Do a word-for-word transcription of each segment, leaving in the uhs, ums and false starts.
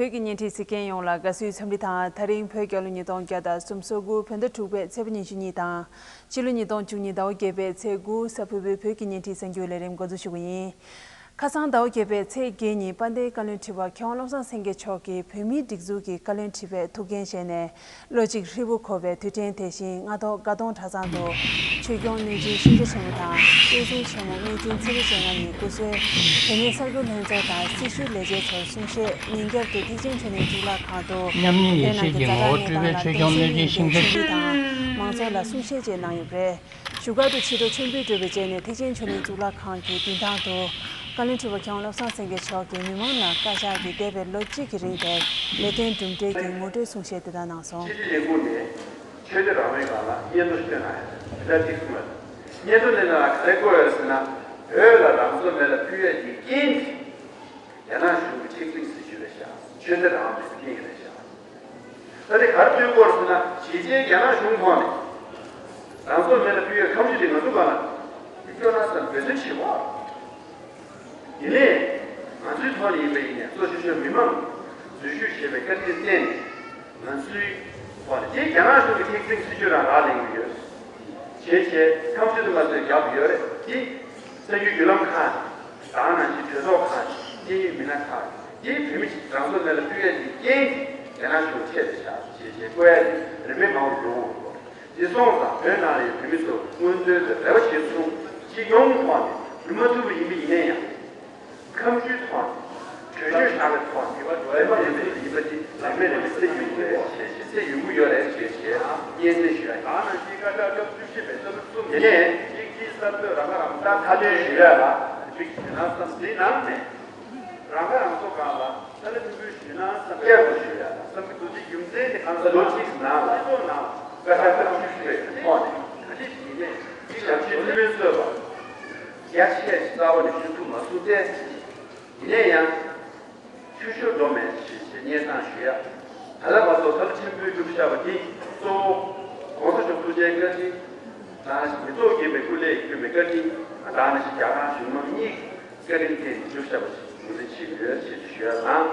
བོད་ཀྱི་བརྙན་འཕྲིན་གཟིགས་མཁན་ཡོངས་ལ་དགའ་བསུའི་འཚམས་འདྲི་དང་། ད་རིང་བོད་རྒྱལ་ལོ་ཉིས་སྟོང་བརྒྱ་དང་སུམ་ཅུ་སོ་དགུ་བོད་ཟླ་དྲུག་པའི་ཚེས་པ་ཉི་ཤུ་གཉིས་དང་། ཕྱི་ལོ་ཉིས་སྟོང་བཅུ་གཉིས་ཟླ་བ་བརྒྱད་པའི་ཚེས་དགུ་གཟའ་ཕུར་བུའི་བོད་ཀྱི་བརྙན་འཕྲིན་གསར་འགྱུར་ལས་རིམ་འགོ་འཛུགས་ཞུ་གི་ཡིན། ཁ་སང་ཟླ་བ་བརྒྱད་པའི་ཚེས་བརྒྱད་ཉིན་དཔལ་ལྡན་བཀའ་བློན་ཁྲི་པ་མཁས་དབང་བློ་བཟང་སེང་གེ་མཆོག་གིས་བོད་མིའི་སྒྲིག་འཛུགས་ཀྱི་བཀའ་བློན་ཁྲི་པའི་ཐུགས་འགན་བཞེས་ནས། ལོ་གཅིག་ཧྲིལ་པོ་འཁོར་བའི་དུས་དྲན་དེ་བཞིན་སྔ་དྲོ་དགའ་གདོང་གྲྭ་ཚང་དུ་ཆོས་སྐྱོང་སྣོད་བཅུད་ཤིང་རྟ་ཆེན་མོ་དང་། སྐྱེད་སྲིང་ཆེན་མོ་དངོས་འཛིན་ཚེ་རིང་བཅས་ལྔ་ཡི་སྐུ་གསོལ། བོད་མིའི་གསར་འགོད་ལྷན་ཚོགས་དང་སྲི་ཞུའི་ལས་བྱེད་ཚོར་གསུང་བཤད། ཉིན་རྒྱབ་ཏུ་ཐེག་ཆེན་ཆོས་གླིང་གཙུག་ལག་ཁང་དུ་མཉམ་ཉིད་ཡེ་བོད་ནང་ཤེས་གི་ཀྱི་ངོ་བོ་སྤྲུལ་པའི་ཆོས་སྐྱོང་སྣོད་བཅུད་ཤིང་རྟ། བོད་མིའི་དང་མང་ཚོགས་ལ་གསུང་བཤད་བཅས་གནང་ཡོད་པ་རེད། བཞུགས་སྒར་དུ་ཕྱི་དྲོ་མཆོད་འབུལ་གྲུབ་པའི་རྗེས་ནས་ཐེག་ཆེན་ཆོས་གླིང་གཙུག་ལག་ཁང་གི་མདུན་ཐང་དུ། བཀའ་བློན་ཁྲི་པ་མཁས་དབང་བློ་བཟང་སེང་གེ་མཆོག་གིས་མི་མང་ལ་བཀའ་ཤག་གིས་འདས་པའི་ལོ་གཅིག་གི་རིང་དེར་ལས་དོན་གྲུབ་འབྲས་ཀྱི་ངོ་སྤྲོད་གསུང་བཤད་དེ་ལྟར་གནང་སོང་། ཕྱི་དྲིལ་ལས་ཁུངས་ནས་ཆོས་དད་རང་མོས་ཁང་ལ་སྙན་ཐོ་ཞིག་བཏོན་གནང་ཡོད། དེ་ལྟར་གཅིག་གསུངས་ཡོད། སྙན་ཐོ་འདི་ནང་ལ་ག་རེ་བཀོད་ཡོད་ཟེར་ན། བོད་ལ་རང་སྲོག་མེ་ལ་ཕུལ་ཡས་ཀྱི་རྐྱེན་དེ། རྒྱ་ནག་གཞུང་གི་ཐེག་ཆེན་སྲི་ཞུ་རེད་ཤག་ཆོས་དད་རང་མོས་ཀྱི་རྐྱེན་རེད་ཤག་ད་དེ་ག་རེ་ཐོན་གྱི་ཡོད་རེད་ཟེར་ན། གཞིས་བྱེས་རྒྱ་ནག་གཞུང་ཐོག་ནས་རང་སྲོག་མེ་ལ་ཕུལ་ཡས་ཁ་མཆུ་དེ་ང་ཚོ་སྒང་ལ་སྐྱོན་ན་ཙམ་འབད་བརྩོན་བྱེད་དགོས། ཡིན་ནའི། ང་ཚོའི་ཐོག་ནས་ཡིན་པ་ཡིན་ནའི་གཙོ་ཆེ་ཤོས་མི་མང་འཛུལ་ཞུགས་བྱས་པའི་བཀའ་དྲིན་བརྟེན་ནས། ང་ཚོའི་ཐོག་ནས་དེ་རྒྱ་ནག་གཞུང་གི་ཐེག་ཆེན་སྲི་ཞུ་རང་རག་ལས་ཀྱི་ཡོད། བྱས་བྱས་ཁ་མཆུ་དེ་ང་ཚོས་བརྒྱབ་ཡོད་རེད། དེ་གསར་འགྱུར་བརྒྱུད་ལམ་ཁག་ནས། ད་ནང་བཞིན་གྲོས་ཚོགས་ཁག་ནས། སྐད་ཡིག་མི་སྣ་ཁག་ནས། དེ་བོད་མི་རང་སྲོག་མེ་ལ་ཕུལ་ཡས་ཀྱི་རྐྱེན་དེ་རྒྱ་ནག་གཞུང་འཕྲད་པའི་ཆ་བྱས་བྱས་བཀོད་ཡ་དེ་རིམ་པས་མང་རུ་འགྲོ་གི་ཡོད། དེ་སོང་ཙང་བོད་ནང་ལ་ཡོད་བོད་མི་ཚོ་སྔོན་ཐོན་དང་རེ་བ་བྱེད་ཚུལ་སྤྱི་ཡོངས་ཐོག་ནས་གྲུབ་མ་ཐུབ་པ་ཡིན་པ་ཡིན་ན་ཡང་། ཁ་མཆུའི་ཐོག་ནས་གྲོས་ཆོད་བཞག་པའི་ཐོག་ནས་རེ་བ་ཡོད་པ་ཡིན་པ་དེ་རིམ་པས་རིམ་པས་སེལ་ཡོང་གི་རེད་ཅེས་སེལ་ཡོང་གི་ཡོད་རེད་ཅེས་སྙན་སེང་ཞུ་ཡ་ཡིན། ད་ནང་བཞིན་བཀའ་ཤག་སྐབས་བཅུ་བཞི་པའི་བསམ་བློ་གསུམ་དེ་ནས་གཅིག་གཅིག་གསར་གཏོད་རང་ཁ་རང་གསོ། ད་ཁ་སྣོན་ཞུ་ཡ་ལ་གཅིག་བྱས་ན་བསམ། དེའི་ནང་ནས་རང་ཁ་རང་གསོ་སྒང་ལ། ད་ལྟ་ཐུགས་ཁུར་ཞུས་ན་བསམ། བསྐྱར་དུ་ཞུ་ཡ་བསམ་གྱི་འདུག་དེ་རྒྱུ་མཚན་དེ་གང་ལྟར་ལོ་གཅིག་ནང་ལ་སྤྱི་ཚོགས་ནང་བཀའ་ཤག་སྐབས་བཅུ་བཞི་པའི་ཐོག་ནས་ག་རེ་ཞིག་ཡིན་ནའི་ཞབས་ཕྱི་འཐུས་མི་གཙོས་པ་རྒྱ་ཆེ་ཞིག་རྩ་བ་ནས་ཞུ་ཐུབ་མ་སོང་སྟེ། ཡིན་ན་ཡང་འཐུས་ཤོར་འགྲོ་མེད་ཞེས་སྙན་སེང་ཞུ་ཡ། ད་ལྟ་བར་དུ་ཐབས་ཆེན་པོའི་བསྒྲུབས་བཞག་པ་འདི་གཙོ་བོ་༸གོང་ས་མཆོག་ཐུགས་རྗེའི་བཀའ་དྲིན་དང་། མི་ཐོག་རྒྱས་པའི་སྐུ་ལས་བསྐྱོན་པའི་བཀའ་དྲིན་དང་། ནང་བཞིན་རྒྱ་གར་གཞུང་མང་གཉིས་བཀའ་དྲིན་བརྟེན་ནས་བསྒྲུབས་བཞག་པ་ཞིག་ངོས་འཛིན་བྱེད་ཀྱི་ཡོད་ཅེས་ཞུ་ཡ་དང་།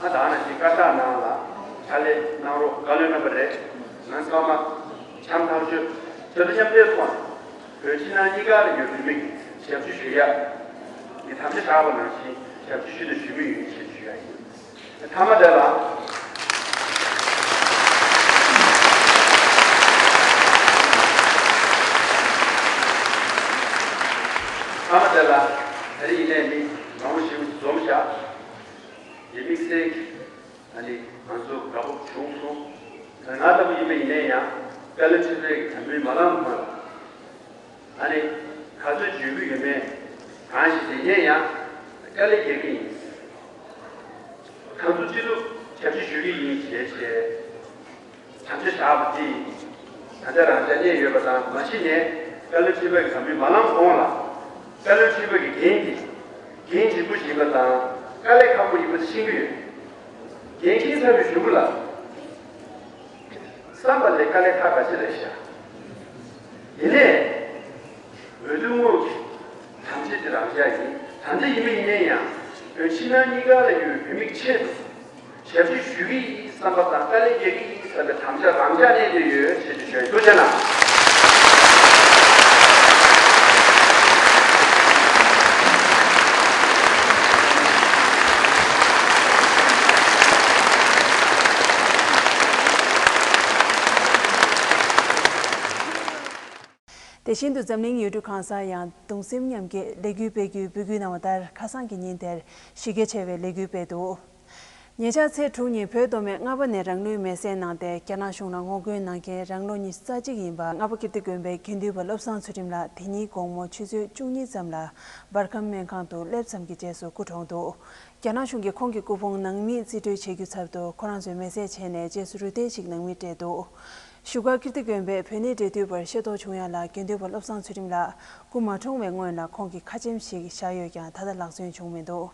ཨ་ད་ནང་བཞིན་བཀའ་ཤག་ནང་ལ་ཕྱག་ལས་གནང་རོགས། བཀའ་བློན་རྣམ་པ་རེད། ང་ཚང་མ་འཆམ་ཐག་ཆོད་ཆ་ཚང་མཉམ་འབྲེལ་ཐོག་ནས་བོད་ཕྱི་ནང་གཉིས་ཀ་ལ་ཡོད་བོད་མི་ཞབས་ཕྱི་ཞུ་ཡ་གི་དམ་བཅའ་བཞག་པ་ནང་བཞིན་ཞབས་ཕྱི་ཞུ་དང་ཞུ་གི་ཡོད་ཅེས་ཞུ་ཡ་ཡིན། མཐའ་མ་དེ་ལ། མཐའ་མ་དེ་ལ་ད་རེས་ཡིན་ནའི་མི་མང་པོ་ཞིག་འཛོམས་བཞག་དེ་དམིགས་བསལ་གྱི་ཨ་ནི་ང་ཚོ་དགའ་པོ་བྱུང་སོང་། ང་ལྟ་བུ་ཡིན་པ་ཡིན་ན་ཡང་བཀའ་བློན་ཁྲི་པའི་གི་དམ་འབུལ་མ་བླངས་གོང་ལ་ཨ་ནི་ག་ཚོད་བརྗོད་རྒྱུ་ཡོད་མེད་གང་ཞིག་དེ་ཡིན་ན་ཡང་དཀའ་ལས་རྒྱག་གི་ཡིན། གང་ཚོད་ཅི་ཐུབ་ཞབས་ཕྱི་ཞུ་གི་ཡིན་ཞེས་བཤད། དམ་བཅའ་བཞག་པ་དེ་ད་ལྟ་རང་འཇགས་གནས་ཡོད་པ་དང་། མ་གཞི་ནས་བཀའ་བློན་ཁྲི་པ་གི་དམ་འབུལ་མ་བླངས་གོང་ལ་བཀའ་བློན་ཁྲི་པ་གི་འགན་དེ་འགན་ལྗིད་པོ་ཞིག་ཡིན་པ་དང་། དཀའ་ལས་ཁག་པོ་ཡིན་པ་དེ་ཤེས་ཀྱི་ཡོད། འགན་འཁྱེར་ཚར་བའི་གཞུག་གུ་ལ་བསམ་པ་ལས་དཀའ་ལས་ཁག་ག་ཚོད་རེད་ཤག་ཡིན་ནའི། འོས་བསྡུ་དངོས་ཀྱི་དམ་བཅའ་དེ་རང་འཇགས་ཡིན། ད་ལྟ་ཡིན་པ་ཡིན་ན་ཡང་བོད་ཕྱི་ནང་གཉིས་ཀ་ལ་ཡོད་བོད་མིའི་ཆེད་དུ་ཞབས་ཕྱི་ཞུ་གི་ཡིན་བསམ་པ་དང་། དཀའ་ལས་རྒྱག་གི་ཡིན་བསམ་པའི་དམ་བཅའ་རང་འཇགས་གནས་བསྡད་ཡོད་ཅེས་ཞུ་ཞུ་ཡ་ཡིན། ཐུགས་རྗེ་གནང་། དེ་བཞིན་དུ་འཛམ་གླིང་ཡུལ་གྲུ་གང་སར་ཡང་གདུང་སེམས་མཉམ་སྐྱེད་ལས་འགུལ་སྤེལ་རྒྱུའི་འབོད་སྐུལ་གནང་བ་ལྟར། ཁ་སང་གི་ཉིན་དེར་གཞི་རྒྱ་ཆེ་བའི་ལས་འགུལ་སྤེལ་འདུག་ཉེ་ཆར་ཚེས་དྲུག་ཉིན་བོད་མདོ་སྨད་རྔ་པ་ནས་རང་ལུས་མེར་སྲེག་གནང་སྟེ། རྒྱ་ནག་གཞུང་ལ་ངོ་རྒོལ་གནང་མཁན་རང་ལོ་ཉི་ཤུ་རྩ་གཅིག་ཡིན་པ་རྔ་པ་ཀིརྟི་དགོན་པའི་དགེ་འདུན་པ་བློ་བཟང་ཚུལ་ཁྲིམས་ལགས་དེ་ཉིན་དགོང་མོ་ཆུ་ཚོད་བཅུ་གཉིས་ཙམ་ལ་འབར་ཁམས་སྨན་ཁང་དུ་སླེབས་ཙམ་གྱི་རྗེས་སུ་སྐུ་གྲོངས་འདུག་རྒྱ་ནག་གཞུང་གིས་ཁོང་གི་སྐུ་ཕུང་ནང་མིས་རྩིས་སྤྲོད་བྱེད་རྒྱུ་ཚབ་ཏུ་ཁོ་རང་ཚོས་མེར་སྲེག་བྱས་ནས་རྗེས་སུ་རུས་ཏེ་ཞིག་ནང་མིར་སྤྲད་འདུག་བཞུགས་སྒར་ཀིརྟི་དགོན་པའི་བོད་གནས་འབྲེལ་མཐུད་པར་ཤེས་རྟོགས་བྱུང་ཡ་ལ། དགེ་འདུན་པ་བློ་བཟང་ཚུལ་ཁྲིམས་ལགས་སྐུ་མ་གྲོངས་པའི་སྔོན་ལ་ཁོང་གི་ཁ་ཆེམས་ཤིག་བཞག་ཡོད་ཀྱང་ད་ལྟ་ལག་སོན་བྱུང་མི་འདུག་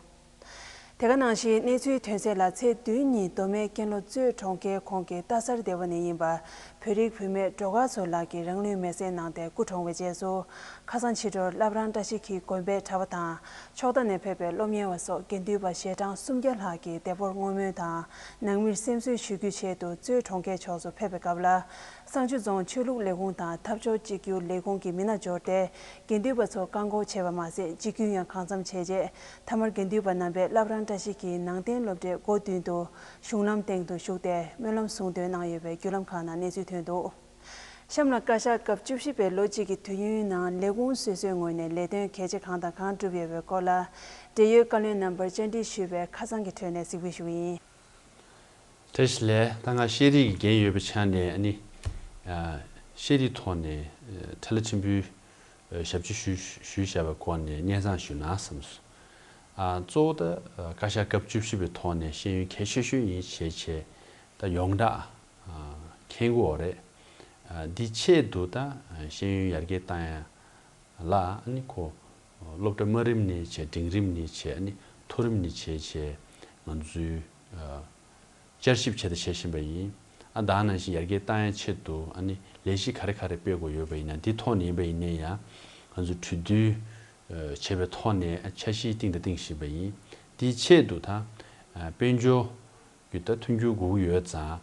དེ་ག་ནང་བཞིན་གནས་ཚུལ་ཐོན་གསལ་ལ། ཚེས་བདུན་ཉིན་མདོ་སྨད་ཀན་ལྷོ་གཙོས་གྲོང་ཁྱེར་ཁོངས་ཀྱི་རྟ་སར་སྡེ་བ་ནས་ཡིན་པ་བོད་རིགས་བུད་མེད་སྒྲོལ་དཀར་མཚོ་ལགས་ཀྱིས་རང་ལུས་མེར་སྲེག་གནང་སྟེ་སྐུ་གྲོངས་པའི་རྗེས་སུ། ཁ་སང་ཕྱི་དྲོར་བླ་བྲང་བཀྲ་ཤིས་འཁྱིལ་དགོན་པའི་གྲྭ་པ་དང་། ཕྱོགས་མཐའ་ནས་ཕེབས་པའི་སློབ་གཉེར་བ་སོགས་དགེ་འདུན་པ་ཞལ་གྲངས་སུམ་བརྒྱ་ལྷག་གིས་བདེ་པོར་བསྔོ་སྨོན་དང་། ནང་མིར་སེམས་གསོའི་ཞུ་རྒྱུའི་ཆེད་དུ་གཙོས་གྲོང་ཁྱེར་ཕྱོགས་སུ་ཕེབས་པའི་སྐབས་ལ། བསང་ཆུ་རྫོང་ཆོས་ལུགས་ལས་ཁུངས་དང་འཐབ་ཕྱོགས་གཅིག་གྱུར་ལས་ཁུངས་ཀྱི་མི་སྣ་འབྱོར་ཏེ། དགེ་འདུན་པ་ཚོར་བཀག་འགོག་བྱས་པ་མ་ཟད། འཇིགས་སྐུལ་ཡང་གང་འཚམ་བྱས་རྗེས། མཐའ་མར་དགེ་འདུན་པ་རྣམ་པས་བླ་བྲང་བཀྲ་ཤིས་འཁྱིལ་ནང་རྟེན་སློབ་གྲྭའི་སྒོ་མདུན་དུ་གཞུང་ལམ་སྟེང་དུ་བཞུགས་ཏེ་སྨོན་ལམ་གསུང་འདོན་གནང་ཡོད་པའི་བརྒྱུད་ལམ་ཁག་ནང་གནས་ཚུལ་ཐོན་འདུག་གཤམ་ལ་བཀའ་ཤག་སྐབས་བཅུ་བཞི་པའི་ལོ་གཅིག་གི་དུས་ཡུན་ནང་ལས་ཁུངས་སོ་སོའི་ངོས་ནས་ལས་དོན་གལ་ཆེ་གང་དང་གང་བསྒྲུབས་ཡོད་པའི་སྐོར་ལ། འབྲེལ་ཡོད་བཀའ་བློན་རྣམ་པར་བཅར་འདྲི་ཞུས་པའི་ཁ་སང་གི་ཁྲོད་ནས་གཟིགས་འབུལ་ཞུ་གི་ཡིན། བཀྲ་ཤིས་བདེ་ལེགས། ད་ང་ཤེས་རིག་གི་འགན་ཡོད་པའི་ཆ་ནས། ཨ་ནི་ཨ་ཤེས་རིག་ཐོག་ནས་ཨ་ཁྲ་ལ་ཆེན་པོའི་ཨ་ཞབས་ཕྱི་ཞུ་ཞུས་བཞག་པའི་སྐོར་ནས་སྙན་སེང་ཞུ་ན་བསམས་སོང་། ཨ་གཙོ་བོ་ད་ཨ་བཀའ་ཤག་སྐབས་བཅུ་བཞི་པའི་ཐོག་ནས་ཤེས་ཡོན་གལ་ཆེ་ཤོས་ཡིན་བྱས་བྱས། ད་ཡོངས་གྲགས་ཨ་མཁྱེན་གྱི་ཡོད་རེད། ཨ་འདི་ཆེད་དུ་ད་ཨ་ཤེས་ཡོན་ཡར་རྒྱས་བཏང་ཡ་ལ། ཨ་ནི་ཁོ་སློབ་གྲྭ་དམའ་རིམ་ནས་བྱས། འབྲིང་རིམ་ནས་བྱས། ཨ་ནི་མཐོ་རིམ་ནས་བྱས་བྱས། ང་ཚོས་ཨ་བསྐྱར་ཞིབ་བྱས་དང་བྱེད་བཞིན་པ་ཡིན། ཨ་ད་ནང་བཞིན་ཡར་རྒྱས་བཏང་ཡ་ཆེད་དུ། ཨ་ནི་ལས་གཞི་ག་རེ་ག་རེ་སྤེལ་དགོས་ཡོད་པ་ཡིན་ན། འདི་ཐོག་ནས་ཡིན་པ་ཡིན་ན་ཡང་ང་ཚོས་གྲོས་བསྡུར་ཨ་བྱས་པའི་ཐོག་ནས་འཆར་གཞི་བཏིང་དང་བཏིང་བཞིན་པ་ཡིན། འདིའི་ཆེད་དུ་ད་ཨ་དཔལ་འབྱོར་གྱི་ད་མཐུན་འགྱུར་དགོས་ཀྱི་ཡོད་ཙང་།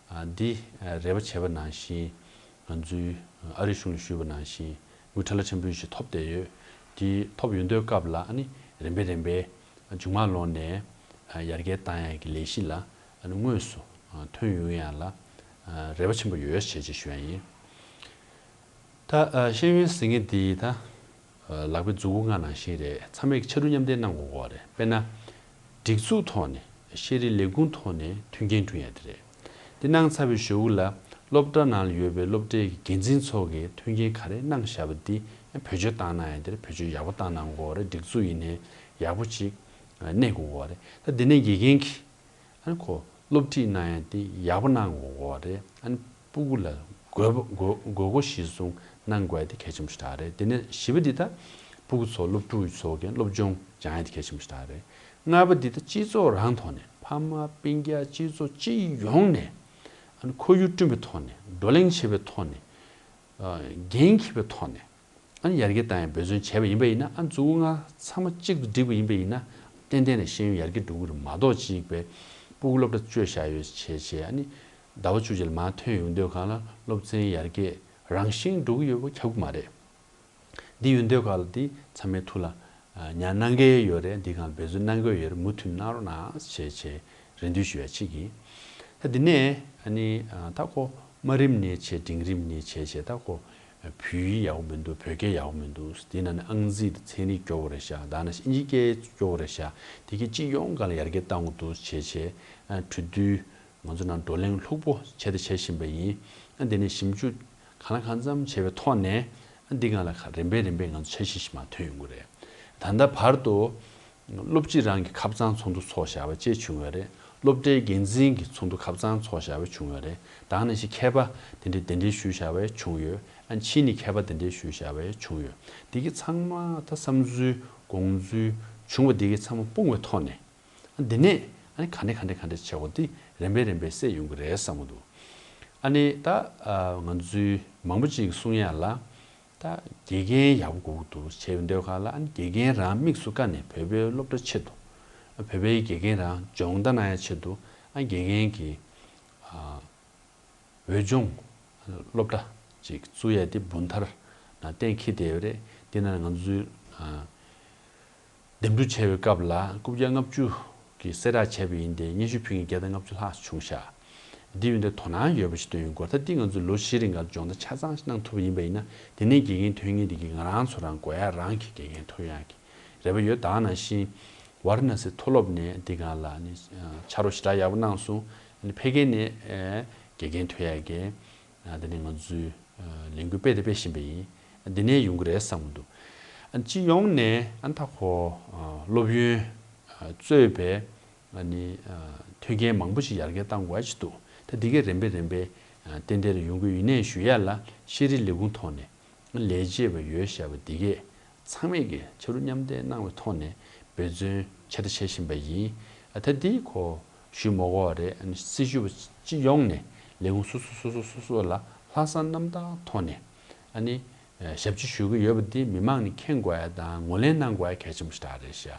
ཨ་འདི་ཨ་རེ་བ་བྱས་པ་ནང་བཞིན། ང་ཚོའི་ཨ་རི་གཞུང་ལ་ཞུས་པ་ནང་བཞིན་དངུལ་ཁྲ་ལ་ཆེན་པོ་ཞིག་ཐོབ་བསྡད་ཡོད། དེ་ཐོབ་ཡོང་དུས་སྐབས་ལ། ཨ་ནི་རིམ་པས་རིམ་པས་མཇུག་མ་ལོག་ནས་ཨ་ཡར་རྒྱས་བཏང་ཡག་གི་ལས་གཞི་ལ། ཨ་ནི་དངོས་སུ་ཨ་ཐོན་ཡོང་ཡག་ལ་ཨ་རེ་བ་ཆེན་པོ་ཡོད་ཅེས་ཅེས་ཞུ་ཡ་ཡིན། ད་ཨ་ཤེས་ཡོན་ཟེར་མཁན་འདི་ད་ཨ་ལག་པའི་མཛུབ་གུ་ལྔ་ནང་བཞིན་རེད། ཚང་མས་ཕྱར་གྲུ་མཉམ་འདེགས་གནང་དགོས་ཀྱི་ཡོད་རེད། དཔེར་ན། སྒྲིག་འཛུགས་ཐོག་ནས། ཤེས་རིག་ལས་ཁུངས་ཐོག་ནས་མཐུན་རྐྱེན་བསྐྲུན་ཡ་དེ་རེད། དེ་གནང་ཚར་བའི་གཞུག་ལ། སློབ་གྲྭ་ནང་ལ་ཡོད་པའི་སློབ་གྲྭའི་འགན་འཛིན་ཚོ་གིས་མཐུན་རྐྱེན་ག་རེ་གནང་བཞག་པ་འདི་བེད་སྤྱོད་བཏང་གནང་ཡ་དེ་རེད། བེད་སྤྱོད་ཡག་པོ་བཏང་གནང་དགོས་རེད། སྒྲིག་འཛུགས་ཡིན་ནའི་ཡག་པོ་ཅིག་གནས་དགོས་ཀྱི་ཡོད་རེད། ད་འདི་ནས་དགེ་རྒན་གྱིས། ཨ་ནི་ཁོ་སློབ་ཁྲིད་གནང་ཡ་དེ་ཡག་པོ་གནང་དགོས་ཀྱི་ཡོད་རེད། ཨ་ནི་སྤུ་གུ་ལ་དགོས་པ་དགོས་དགོས་མཁོ་གཞིར་བཟུང་གནང་དགོས་ཡ་དེ་གལ་ཆེན་པོ་ཞིག་རེད། དེ་ནས་བཞི་པ་འདི་ད་སྤུ་གུ་ཚོ་སློབ་ཕྲུག་ཚོ་གི་སློབ་སྦྱོང་སྦྱང་ཡ་དེ་གལ་ཆེན་པོ་ཞིག་རེད། ལྔ་པ་འདི་ད་སྤྱི་ཚོགས་རང་ཐོག་ནས། ཕ་མ་སྤུན་ཀྱག་སྤྱི་ཚོགས་སྤྱི་ཡོངས་ནས། ཨ་ནི་ཁོར་ཡུག་བསྐྲུན་པའི་ཐོག་ནས། བགྲོ་གླེང་བྱེད་པའི་ཐོག་ནས། ཨ་འགན་འཁྱེར་བའི་ཐོག་ནས། ཨ་ནི་ཡར་རྒྱས་བཏང་ཡ་འབད་བརྩོན་བྱས་པ་ཡིན་པ་ཡིན་ན། ཨ་ནི་མཛུབ་གུ་ལྔ་ཚང་མ་གཅིག་ཏུ་བསྒྲིལ་བ་ཡིན་པ་ཡིན་ན། ཏན་ཏན་ནས་ཤེས་ཡོན་ཡར་རྒྱས་འགྲོ་གི་རེད་མ་གཏོགས། གཅིག་པའི་སྤུ་གུ་སློབ་གྲྭ་བཅུག་བཞག་ཡོད་བྱས་བྱས། ཨ་ནི་ཟླ་བ་བཅུ་གཅིག་ལ་མར་ཐོན་ཡོང་དུས་སྒང་ལ་སློབ་ཚན་ཡར་རྒྱས་རང་བཞིན་འགྲོ་གི་ཡོད་པ་ཁྱབ་ཀྱི་མ་རེད། འདི་ཡོང་དུས་སྒང་ལ་འདི་ཚང་མའི་ཐུགས་ལ་ཨ་ཉར་གནང་གི་ཡོད་རེད། འདི་སྒང་ལ་འབད་བརྩོན་གནང་གི་ཡོད་རེད། མུ་མཐུད་གནང་རོགས་གནང་བྱས་བྱས་རེ་འདུན་ཞུ་ཡ་གཅིག་ཡིན། ད་འདི་ནས་ཨ་ནི་ཨ་ད་ཁོ་དམའ་རིམ་ནས་བྱས། འབྲིང་རིམ་ནས་བྱས་བྱས། ད་ཁོ་བོད་ཡིག་ཡག་པོ་མི་འདུག་བོད་སྐད་ཡག་པོ་མི་འདུག་དེ་ནང་ནས་ཨང་རྩིས་དང་ཚན་རིག་སྐྱོ་བོ་རེད་ཤག་དེ་ནས་ཨིན་ཇི་སྐད་སྐྱོ་བོ་རེད་ཤག་དེ་གི་སྤྱི་ཡོངས་སྒང་ལ་ཡར་རྒྱས་གཏང་དགོས་འདུག་བྱས་བྱས། ཨ་གྲོས་བསྡུར་ང་ཚོ་ནང་བགྲོ་གླེང་ལྷུག་པོ་བྱས་དང་བྱེད་བཞིན་པ་ཡིན། ཨ་དེ་ནས་ཞིབ་འཇུག་གང་ལ་གང་འཚམ་བྱས་པའི་ཐོག་ནས། ཨ་འདི་སྒང་ལ་ཁ་རིམ་པས་རིམ་པས་ང་ཚོ་འཆར་གཞི་ཞིག་མར་ཐོན་ཡོང་གི་རེད། ད་ལྟ་བར་དུ་སློབ་སྤྱི་རང་གི་ཁབ་གཙང་ཚོགས་འདུ་ཚོགས་བཞག་པ་བཅས་བྱུང་ཡོད་རེད། སློབ་གྲྭའི་འགན་འཛིན་གྱི་ཚོགས་འདུ་ཁབ་གཙང་ཚོགས་བཞག་པ་བྱུང་ཡོད་རེད། ད་ནང་བཞིན་མཁས་པ་དེ་འདྲའི་གདན་འདྲེན་ཞུས་བཞག་པ་བྱུང་ཡོད། ཨ་ཕྱིས་ནས་མཁས་པ་གདན་འདྲེན་ཞུས་བཞག་པ་བྱུང་ཡོད། དེ་གི་ཚང་མ་ད་བསམ་ཚུལ་དགོངས་ཚུལ་བྱུང་བ་དེ་གི་ཚང་མ་སྤུངས་པའི་ཐོག་ནས། ཨ་འདི་ནས་ཨ་ནི་ག་འདྲ་ག་འདྲ་ག་འདྲ་བྱེད་དགོས་དེ་རིམ་པས་རིམ་པས་སེལ་ཡོང་གི་རེད་བསམ་གྱི་འདུག་ཨ་ནི་ད་ཨ་ང་ཚོའི་མང་པོ་ཅིག་གིས་གསུང་ཡ་ལ། ད་དགེ་རྒན་ཡག་པོ་དགོས་ཀྱི་འདུག་བྱས་ཡོང་དུས་སྒང་ལ། ཨ་ནི་དགེ་རྒན་རང་དམིགས་སུ་བཀར་ནས་བོད་པའི་སློབ་གྲྭ་ཆེད་དུ། བོད་པའི་དགེ་རྒན་རང་སྦྱོང་བརྡར་གནང་ཡ་ཆེད་དུ། ཨ་དགེ་རྒན་གྱི་ཨ་འོས་སྦྱོང་སློབ་གྲྭ་ཅིག་བཙུགས་ཡ་དེ་འབུམ་ཐར་ནང་གཏན་འཁེལ་བསྡད་ཡོད་རེད། དེ་ནང་ང་ཚོའི་ཨ་འདེམས་སྒྲུག་བྱས་པའི་སྐབས་ལ་རྐུབ་བཀྱག་ལྔ་བཅུ་གི་གསལ་བསྒྲགས་བྱས་པ་ཡིན་ཏེ། སྙན་ཞུ་ཕུལ་མཁན་བརྒྱ་དང་ལྔ་བཅུ་ལྷག་བྱུང་ཤག་འདི་ཡོད་དུས་དོ་སྣང་ཡོད་པ་ཞིག་སྟོན་ཡོང་གི་ཡོད་རེད། ད་འདི་ང་ཚོས་ལོ་བཞི་རིང་ག་སྦྱོང་བརྡར་ཆ་ཚང་ཞིག་གནང་ཐུབ་པ་ཡིན་པ་ཡིན་ན། དེ་ནས་དགེ་རྒན་ཐོན་མཁན་དེ་གིས་ང་རང་ཚོ་རང་དགོས་ཡ་རང་གི་དགེ་རྒན་ཐོན་ཡ་གི་རེ་བ་ཡོད། ད་ནང་བཞིན་ཝཱ་ར་ཎ་སི་མཐོ་སློབ་ནས་འདི་སྒང་ལ་ནི་ཕྱག་རོགས་ཞེ་དྲག་ཡག་པོ་གནང་སོང་། ཨ་ནི་ཕ་གི་ནས་ཨེ་དགེ་རྒན་ཐོན་ཡ་གི་ཨ་དེ་ནས་ང་ཚོས་ཨ་ལས་འགུལ་སྤེལ་དང་སྤེལ་བཞིན་པ་ཡིན། འདི་ནས་ཡོང་གི་རེད་བསམ་གྱི་འདུག་ཨ་སྤྱི་ཡོངས་ནས་ཨ་ད་ཁོ་ཨ་སློབ་ཡོན་ཨ་གཙོས་པའི་ཨ་ནི་ཨ་མཐུན་རྐྱེན་མང་པོ་ཞིག་ཡར་རྒྱས་གཏང་དགོས་ཀྱི་འདུག་ད་འདི་གས་རིམ་པས་རིམ་པས་ཨ་ཏན་ཏན་རེ་ཡོང་གི་ཡོད་ནའི་ཞུ་ཡ་ལ། ཤེས་རིག་ལས་ཁུངས་ཐོག་ནས་ལས་བྱེད་པ་ཡོད་བཞག་པ་འདི་གས་ཚང་མས་ཀྱི་ཕྱར་གྲུ་མཉམ་འདེགས་གནང་བའི་ཐོག་ནས་འབད་བརྩོན་ ཆེ་ད་ཆེ་བཞིན་པ་ཡིན། ཨ་ད་འདི་ཁོ་ཞུས་མ་དགོས་པ་རེད། ཨ་ནི་སྲི་ཞུ་བ་སྤྱི་ཡོངས་ནས་ལས་ཁུངས་སོ་སོ་སོ་སོ་སོ་སོ་ལ་ལྷག་བསམ་རྣམ་དག་ཐོག་ནས་ཨ་ནི་ཞབས་ཕྱི་ཞུ་གི་ཡོད་པ་འདི་མི་མང་ནས་མཁྱེན་དགོས་ཡ་དང་ངོས་ལེན་གནང་དགོས་ཡ་གལ་ཆེན་པོ་ཞིག་རེད་ཤག་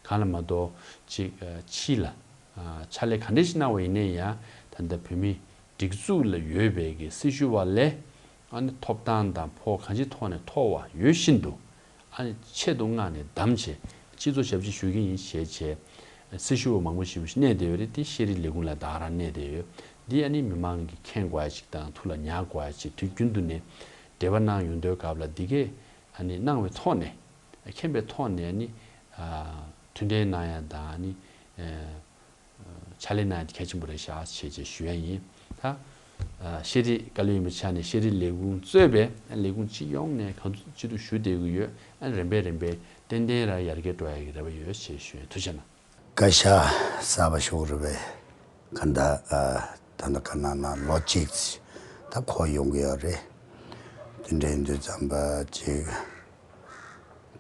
གང་ལ་མ་གཏོགས་ཅིག་ཕྱི་ལ་ཕྱག་ལས་ག་འདྲ་ཞིག་གནང་བ་ཡིན་ནའི་ཡང་ད་ལྟ་བོད་མི་སྒྲིག་འཛུགས་ལ་ཡོད་པའི་གི་སྲི་ཞུ་བ་ལས་ཨ་ནི་ཐོབ་ཐང་དང་ཕོགས་གང་ཅིའི་ཐོག་ནས་མཐོ་བ་ཡོད་བཞིན་དུ། ཨ་ནི་ཆེད་དུ་མངགས་ནས་བདམས་བྱས་སྤྱི་ཚོགས་ཞབས་ཕྱི་ཞུ་གི་ཡིན་ཞེས་བྱས། སྲི་ཞུ་བ་མང་པོ་ཞིག་གནས་བསྡད་ཡོད་རེད། དེ་ཤེས་རིག་ལས་ཁུངས་ལ་ད་ག་རང་གནས་བསྡད་ཡོད། འདི་ཨ་ནི་མི་མང་གིས་མཁྱེན་དགོས་ཡ་ཅིག་དང་ཐུགས་ལ་ཉར་དགོས་ཡ་ཅིག་དུས་རྒྱུན་དུ་ནས་འབྲེལ་བ་གནང་ཡོང་དུས་སྐབས་ལ་འདི་གས་ཨ་ནི་གནང་བའི་ཐོག་ནས་མཁྱེན་པའི་ཐོག་ནས་ཨ་ནི་མཐུན་འབྲེལ་གནང་ཡ་དང་ཨ་ནི། ཕྱག་ལས་གནང་ཡ་དེ་གལ་ཆེན་པོ་རེད་ཤག་ཞེས་བྱས་ཞུ་ཡ་ཡིན། ད་ཤེས་རིག་བཀའ་བློན་ཡིན་པའི་ཆ་ནས་ཤེས་རིག་ལས་ཁུངས་གཙོས་པའི་ལས་ཁུངས་སྤྱི་ཡོངས་ནས་གང་ཐུབ་ཅི་ཐུབ་ཞུ་བསྡད་ཀྱི་ཡོད། ཨ་རིམ་པས་རིམ་པས་ཏན་ཏན་ར་ཡར་རྒྱས་འགྲོ་ཡ་གི་རེ་བ་ཡོད་ཞེས་ཞུ་ཡ། ཐུགས་རྗེ་གནང་། བཀའ་ཤག་གསར་པ་ཞུ་གི་རེད་པས། ག་ད་ད་ལྟ་ག་ན་ན་ལོ་གཅིག་ད་འཁོར་ཡོང་གི་ཡོད་རེད། དེ་འདྲ་ཡིན་དུས་ཙམ་པ་ཅིག་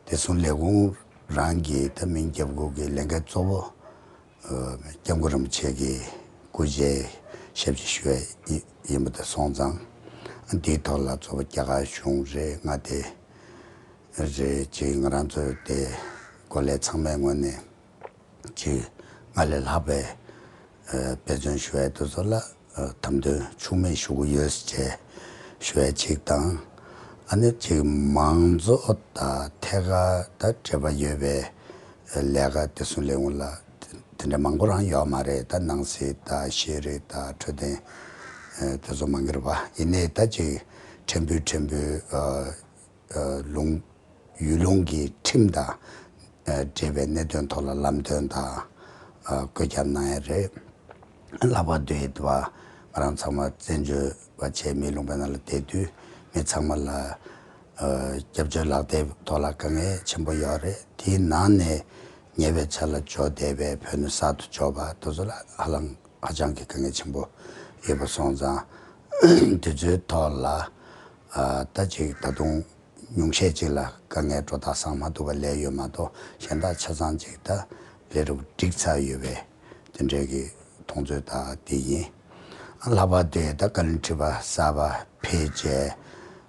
བདེ་སྲུང་ལས་ཁུངས་རང་གི་ད་མིང་རྒྱབ་ཁུལ་གྱི་ལས་འགན་གཙོ་བོ། སྐྱབས་མགོན་རིན་པོ་ཆེ་གི་སྐུ་ཕྱྭའི་ཞབས་ཕྱི་ཞུ་ཡ་ཡིན་པ་དེ་སོང་ཙང་། འདིའི་ཐོག་ལ་གཙོ་བོ་རྒྱ་གར་གཞུང་རེད། མངའ་སྡེ་རེད། ཅིག་ང་རང་ཚོ་དེ་འགོ་ལས་ཚང་མའི་ངོས་ནས་ཅིག་སྔར་ལས་ལྷག་པའི་འབད་བརྩོན་ཞུ་ཡ་དེ་ཚོ་ལ་དམ་དོན་འཆུག་མེད་ཞུ་གི་ཡོད་ཅེས་ཞུ་ཡ་གཅིག་དང་། ཨ་ནི་ཅིག་མང་གཙོ་དང་ཐད་ཀར་ད་འབྲེལ་བ་ཡོད་པའི་ལས་ཀ་བདེ་སྲུང་ལས་ཁུངས་ལ་དེ་འདྲ་མང་པོ་རང་ཡོད་མ་རེད། ད་ནང་སྲིད་དང་ཤེས་རིག་དང་འཕྲོད་བསྟེན་དེ་ཚོ་མང་གི་རེད་པ། ཡིན་ནའི་ད་ཅིག་ཕྲན་བུ་ཕྲན་བུ་ལུང་ཡུལ་ལུང་གི་ཁྲིམས་དང་འབྲེལ་བའི་གནད་དོན་ཐོག་ལ་ལམ་སྟོན་དང་བཀོད་ཁྱབ་གནང་ཡ་རེད། ལྷག་པར་དུ་ཡིད་བ་ང་རང་ཚང་མ་བཙན་བྱོལ་བ་བྱས་མིའི་ལུང་པའི་ནང་ལ་བསྡད་དུས་མི་ཚང་མ་ལ་སྐྱབས་བཅོལ་ལག་དེབ་ཐོག་ལ་དཀའ་ངལ་ཆེན་པོ་ཡོད་རེད། དེའི་ནང་ནས་ཉེ་བའི་ཆར་ལ་འབྱོར་བསྡད་པའི་བོད་ནས་གསར་དུ་འབྱོར་པ་དེ་ཚོ་ལ་ཧ་ལམ་ཧ་ཅང་གི་དཀའ་ངལ་ཆེན་པོ་ཡོད་པ་སོང་ཙང་། དེ་ཚོའི་ཐོག་ལ་ད་ཅིག་ད་དུང་ཉུང་ཤས་ཅིག་ལ་དཀའ་ངལ་སྒྲོ་བཏགས་སངས་མ་ཐུབ་པ་ལས་ཡོད་མ་གཏོགས་གཞན་དག་ཆ་ཚང་ཅིག་ད་ལས་རུབ་འགྲིག་ཚར་ཡོད་པའི་དེ་འདྲའི་གི་མཐོང་ཚོད་ད་དེ་ཡིན། ལྷག་པར་དུ་ད་བཀའ་བློན་ཁྲི་པ་གསར་པ་ཕེབས་རྗེས་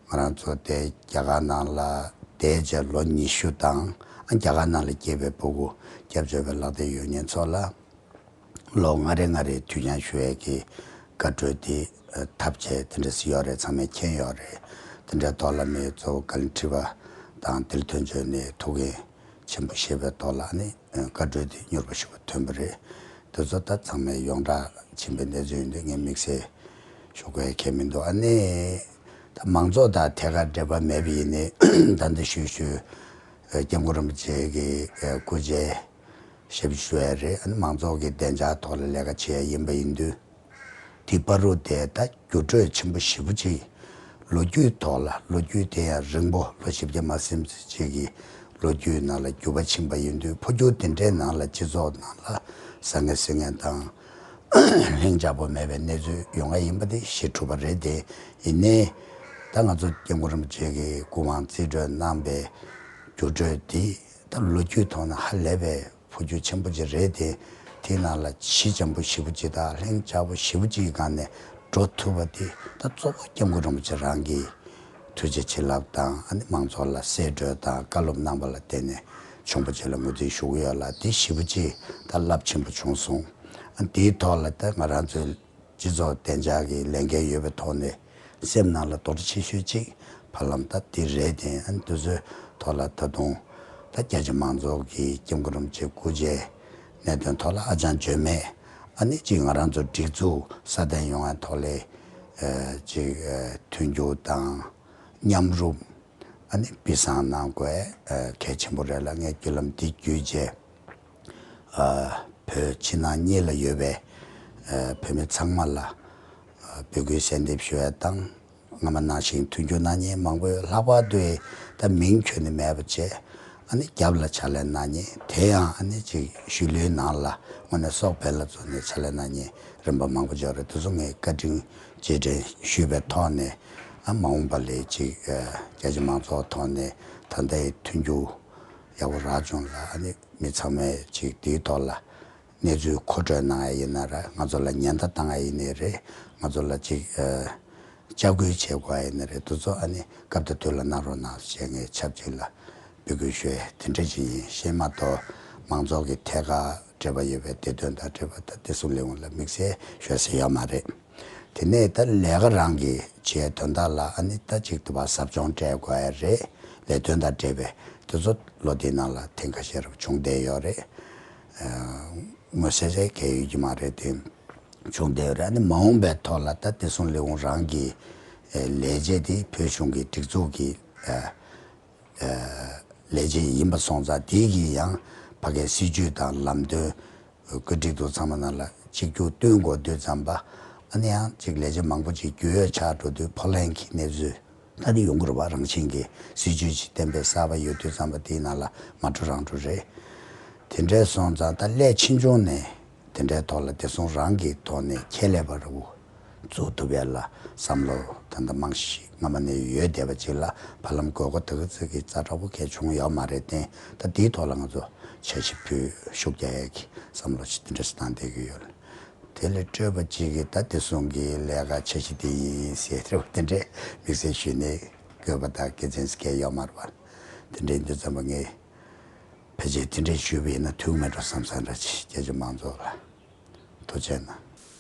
ང་རང་ཚོ་དེ་རྒྱ་གར་ནང་ལ་བསྡད་རྗེས་ལོ་ཉི་ཤུ་དང་རྒྱ་གར་ནང་ལ་སྐྱེས་པའི་ཕྲུ་གུ་སྐྱབས་བཅོལ་བའི་ལག་དེབ་ཡོད་མཁན་ཚོ་ལ། ལོ་ལྔ་རེ་ལྔ་རེ་དུས་འགྱངས་ཞུ་ཡས་ཀྱི་བཀའ་འཁྲོལ་དེ་ཐབས་ཆེ་དེ་འདྲ་ཞིག་ཡོད་རེད། ཚང་མས་མཁྱེན་ཡོད་རེད། དེ་འདྲའི་ཐོག་ལ་མི་གཙོ་བོ་བཀའ་བློན་ཁྲི་པ་དང་དེ་ལ་དོན་གཅོད་ནས་ཐུགས་འགན་ཆེན་པོ་བཞེས་པའི་ཐོག་ལ་ནི་བཀའ་འཁྲོལ་དེ་མྱུར་པོ་ཞིག་ཐོན་པ་རེད། དེ་ཚོ་ད་ཚང་མས་ཡོངས་གྲགས་ཕྱིན་པའི་གནས་ཚུལ་ཡིན་དུས་ངས་དམིགས་བསལ་ཞུ་དགོས་ཡ་གང་ཡང་མི་འདུག་ཨ་ནི་ད་མང་ཚོགས་དང་ཐད་ཀར་འབྲེལ་བ་མེད་པ་ཡིན་ནའི་ད་ལྟ་ཞུས་ཞུས་སྐྱབས་མགོན་རིན་པོ་ཆེ་གི་སྐུ་ཕྱྭའི་ཞབས་ཞུ་ཡ་རེད། ཨ་ནི་མང་ཚོགས་ཀྱི་བདེ་འཇགས་ཐོག་ལ་ལས་ཀ་བྱེད་ཡ་ཡིན་པ་ཡིན་དུས། དེ་བར་དུ་དེ་ད་འགྱུར་འགྲོས་ཆེན་པོ་ཞེ་པོ་ཅིག་ལོ་རྒྱུས་ཐོག་ལ་ལོ་རྒྱུས་དེ་ཡང་རིང་པོ་ལོ་བཞི་བརྒྱ་མ་ཟིན་ཙམ་ཅིག་གི་ལོ་རྒྱུས་ནང་ལ་འགྱུར་བ་ཕྱིན་པ་ཡིན་དུས། འཕོ་འགྱུར་དེ་འདྲའི་ནང་ལ་སྤྱི་ཚོགས་ནང་ལ་བཟང་ངན་སྲིད་ངན་དང་ལྷིང་འཇགས་པོ་མེད་པའི་གནས་ཚུལ་ཡོང་ཡ་ཡིན་པ་དེ་ཤེས་ཐུབ་པ་རེད། དེ་ཡིན་ནའི་ད་ང་ཚོ་སྐྱབས་མགོན་རིན་པོ་ཆེ་གི་སྐུ་དབང་རྩིས་སྤྲོད་གནང་པའི་འགྱུར་འགྲོས་དེ་ད་ལོ་རྒྱུས་ཐོག་ནས་ཧ་ལས་པའི་འཕོ་འགྱུར་ཆེན་པོ་ཅིག་རེད་དེ། དེའི་ནང་ལ་ཞི་འཇམ་པོ་ཞེ་པོ་ཅིག་དང་ལྷིང་འཇགས་པོ་ཞེ་པོ་ཅིག་གི་སྒང་ནས་འགྲོ་ཐུབ་པ་དེ་ད་གཙོ་བོ་སྐྱབས་མགོན་རིན་པོ་ཆེ་རང་གི་ཐུགས་རྗེ་བྱིན་རླབས་དང་ཨ་ནི་མང་ཚོགས་ལ་གསལ་བསྒྲགས་དང་བཀའ་སློབ་གནང་པ་ལ་བརྟེན་ནས་བྱུང་བ་ཅིག་ལ་ངོས་འཛིན་ཞུ་གི་ཡོད་ལ། དེ་ཞེ་པོ་ཅིག་ད་རླབས་ཆེན་པོ་བྱུང་སོང་། ཨ་དེའི་ཐོག་ལ་ད་ང་རང་ཚོའི་སྤྱི་ཚོགས་བདེ་འཇགས་ཀྱི་ལས་འགན་ཡོད་པའི་ཐོག་ནས་སེམས་ནང་ལ་དོགས་འདྲི་ཆེ་ཤོས་གཅིག་བར་ལམ་ད་འདི་རེད་དེ། ཨ་ནི་དེ་ཚོའི་ཐོག་ལ་ད་དུང་ད་རྒྱ་ཆེ་མང་ཚོགས་ཀྱིས་སྐྱབས་མགོན་རིན་པོ་ཆེ་སྐུ་ཕྱྭའི་གནད་དོན་ཐོག་ལ་ཧ་ཅང་འཇོན་མེད། ཨ་ནི་གཅིག་ང་རང་ཚོ་སྒྲིག་འཛུགས་སྲ་བརྟན་ཡོང་བའི་ཐོག་ལ་ཨ་གཅིག་ཨ་མཐུན་འགྱུར་དང་མཉམ་རུབ་ཨ་ནི་སྤེལ་གསང་གནང་དགོས་ཨ་གལ་ཆེན་པོ་རེད་ལ། ངས་བརྒྱུད་ལམ་འདི་བརྒྱུད་རྗེས། ཨ་བོད་ཕྱི་ནང་གཉིས་ལ་ཡོད་པའི་ཨ་བོད་མི་ཚང་མ་ལ་ཨ་འབོད་སྐུལ་གསལ་འདེབས་ཞུ་ཡ་དང་། སྔ་མ་ནང་བཞིན་མཐུན་འགྱུར་གནང་མཁན་མང་པོ་ཡོད། ལྷག་པར་དུ་ད་མིང་ཁྱོན་ནས་མེད་པ་བྱས། ཨ་ནི་རྒྱབ་ལ་ཕྱག་ལས་གནང་མཁན་དེ་ཡང་ཨ་ནི་ཅིག་ཤུལ་ལུས་ནང་ལ་དངོས་གནས་སྲོག་འབེན་ལ་བཙུགས་ནས་ཕྱག་ལས་གནང་མཁན་རིམ་པ་མང་པོ་ཅིག་ཡོད་རེད། དེ་ཚོ་ངས་བཀའ་དྲིན་རྗེས་དྲན་ཞུས་པའི་ཐོག་ནས། ཨ་མ་འོངས་པ་ལ་ཅིག་ཨ་རྒྱ་ཆེ་མང་ཚོགས་ཐོག་ནས་ད་ལྟའི་མཐུན་འགྱུར་ ཡག་པོ་རག་བྱུང་ལ། ཨ་ནི་མི་ཚང་མས་ཅིག་དེའི་ཐོག་ལ་གནས་ཚུལ་མཁོ་སྤྲོད་གནང་ཡ་ཡིན་ན་ར། ང་ཚོ་ལ་ཉེན་བརྡ་བཏང་ཡ་ཡིན་ནའི་རེད། ང་ཚོ་ལ་ཅིག་ཨ་ལྕག་སྐུལ་བྱེད་དགོས་ཡ་ཡིན་ནའི་རེད། དེ་ཚོ་ཨ་ནི་སྐབས་དང་དུས་ལ་གནང་རོགས་གནང་ཞེས་ངས་ཆབས་ཅིག་ལ་འབོད་སྐུལ་ཞུ་ཡ་དེ་འདྲ་ཅིག་ཡིན། གཞན་མ་གཏོགས་མང་ཚོགས་ཀྱི་ཐད་ཀར་འབྲེལ་བ་ཡོད་པའི་བདེ་དོན་དང་འབྲེལ་བ་དང་བདེ་སྲུང་ལས་ཁུངས་ལ་དམིགས་བསལ་ཞུ་ས་ཡོད་མ་རེད། དེ་ནས་ད་ལས་ཀ་རང་གི་བྱེད་དོན་དག་ལ་ཨ་ནི་ད་ཅིག་དུ་བ་ཟབ་སྦྱོང་སྤྲད་དགོས་ཡ་རེད། ལས་དོན་དང་འབྲེལ་བའི་དེ་ཚོ་ལོ་འདིའི་ནང་ལ་ཐེངས་ཁ་ཤས་རུ་བྱུང་བསྡད་ཡོད་རེད། ཨ་དངོས་གསལ་གལ་ཡོད་ཀྱི་མ་རེད་དེ། བྱུང་བསྡད་ཡོད་རེད། ཨ་ནི་མ་འོངས་པའི་ཐོག་ལ་ད་བདེ་སྲུང་ལས་ཁུངས་རང་གི་ཨ་ལས་བྱེད་དེ་བོད་གཞུང་གི་སྒྲིག་འཛུགས་ཀྱི་ཨ་ལས་བྱེད་ཡིན་པ་སོང་ཙང་། དེ་གིས་ཡང་ཕ་གའི་སྲིད་ཇུས་དང་ལམ་སྟོན་བཀོད་སྒྲིག་དེ་ཚང་མ་ནང་ལ་གཅིག་གྱུར་བསྟུན་དགོས་དུས་ཙམ་པ། ཨ་ནི་ཡང་ཅིག་ལས་བྱེད་མང་པོ་ཅིག་རྒྱུས་ཡོད་ཆགས་འགྲོ་དུས་ཕོ་ལྷན་གྱི་གནས་ཚུལ་ད་དེ་ཡོང་གི་རེད་པ། རང་བཞིན་གྱིས་སྲིད་ཇུས་ཅིག་གཏན་འབེབས་གསར་པ་ཡོད་དུས་ཙམ་པ་དེའི་ནང་ལ་མ་འགྲོ་རང་འགྲོ་རེད། དེ་འདྲ་སོང་ཙང་ད་སླད་ཕྱིན་ཆད་ནས་དེ་འདྲའི་ཐོག་ལ་བདེ་སྲུང་རང་གི་ཐོག་ནས་ཁྱད་ལས་པ་རུ་འཛུགས་ཐུབ་ཡ་ལ་བསམ་བློ་ད་ལྟ་རྨང་གཞི་སྔ་མ་ནས་ཡོད་བསྡད་པ་ཅིག་ལ། བར་ལམ་དགོས་མཁོ་དེ་ག་ཙམ་གྱི་ཛ་དྲག་པོ་གལ་བྱུང་ཡོད་མ་རེད་དེ། ད་དེའི་ཐོག་ལ་ང་ཚོ་འཆར་གཞི་ཕུལ་ཤུགས་རྒྱག་ཡ་གི་བསམ་བློ་ཞིག་དེ་འདྲ་ཞིག་བཏང་བསྡད་ཀྱི་ཡོད། དེ་ལས་སྤྲོས་པ་གཅིག་གིས་ད་བདེ་སྲུང་གི་ལས་ཀ་འཆར་གཞི་དེ་ཡིན་ཟེར་དེ་འདྲའི་དམིགས་བསལ་ཞུས་ནས་དགོས་པ་དང་དགེ་མཚན་ཟེར་མཁན་ཡོད་མ་རེད་པ། དེ་འདྲ་ཡིན་དུས་ཙམ་པ་ངས་ཕལ་ཆེར་དེ་འདྲ་ཞུས་པ་ཡིན་ན་འཐུས་མེད་འགྲོ་བསམ་བསམ་འདྲ་ཅིག་སྐད་ཆ་མང་ཚོགས་ལ་ཐུགས་རྗེ་གནང་།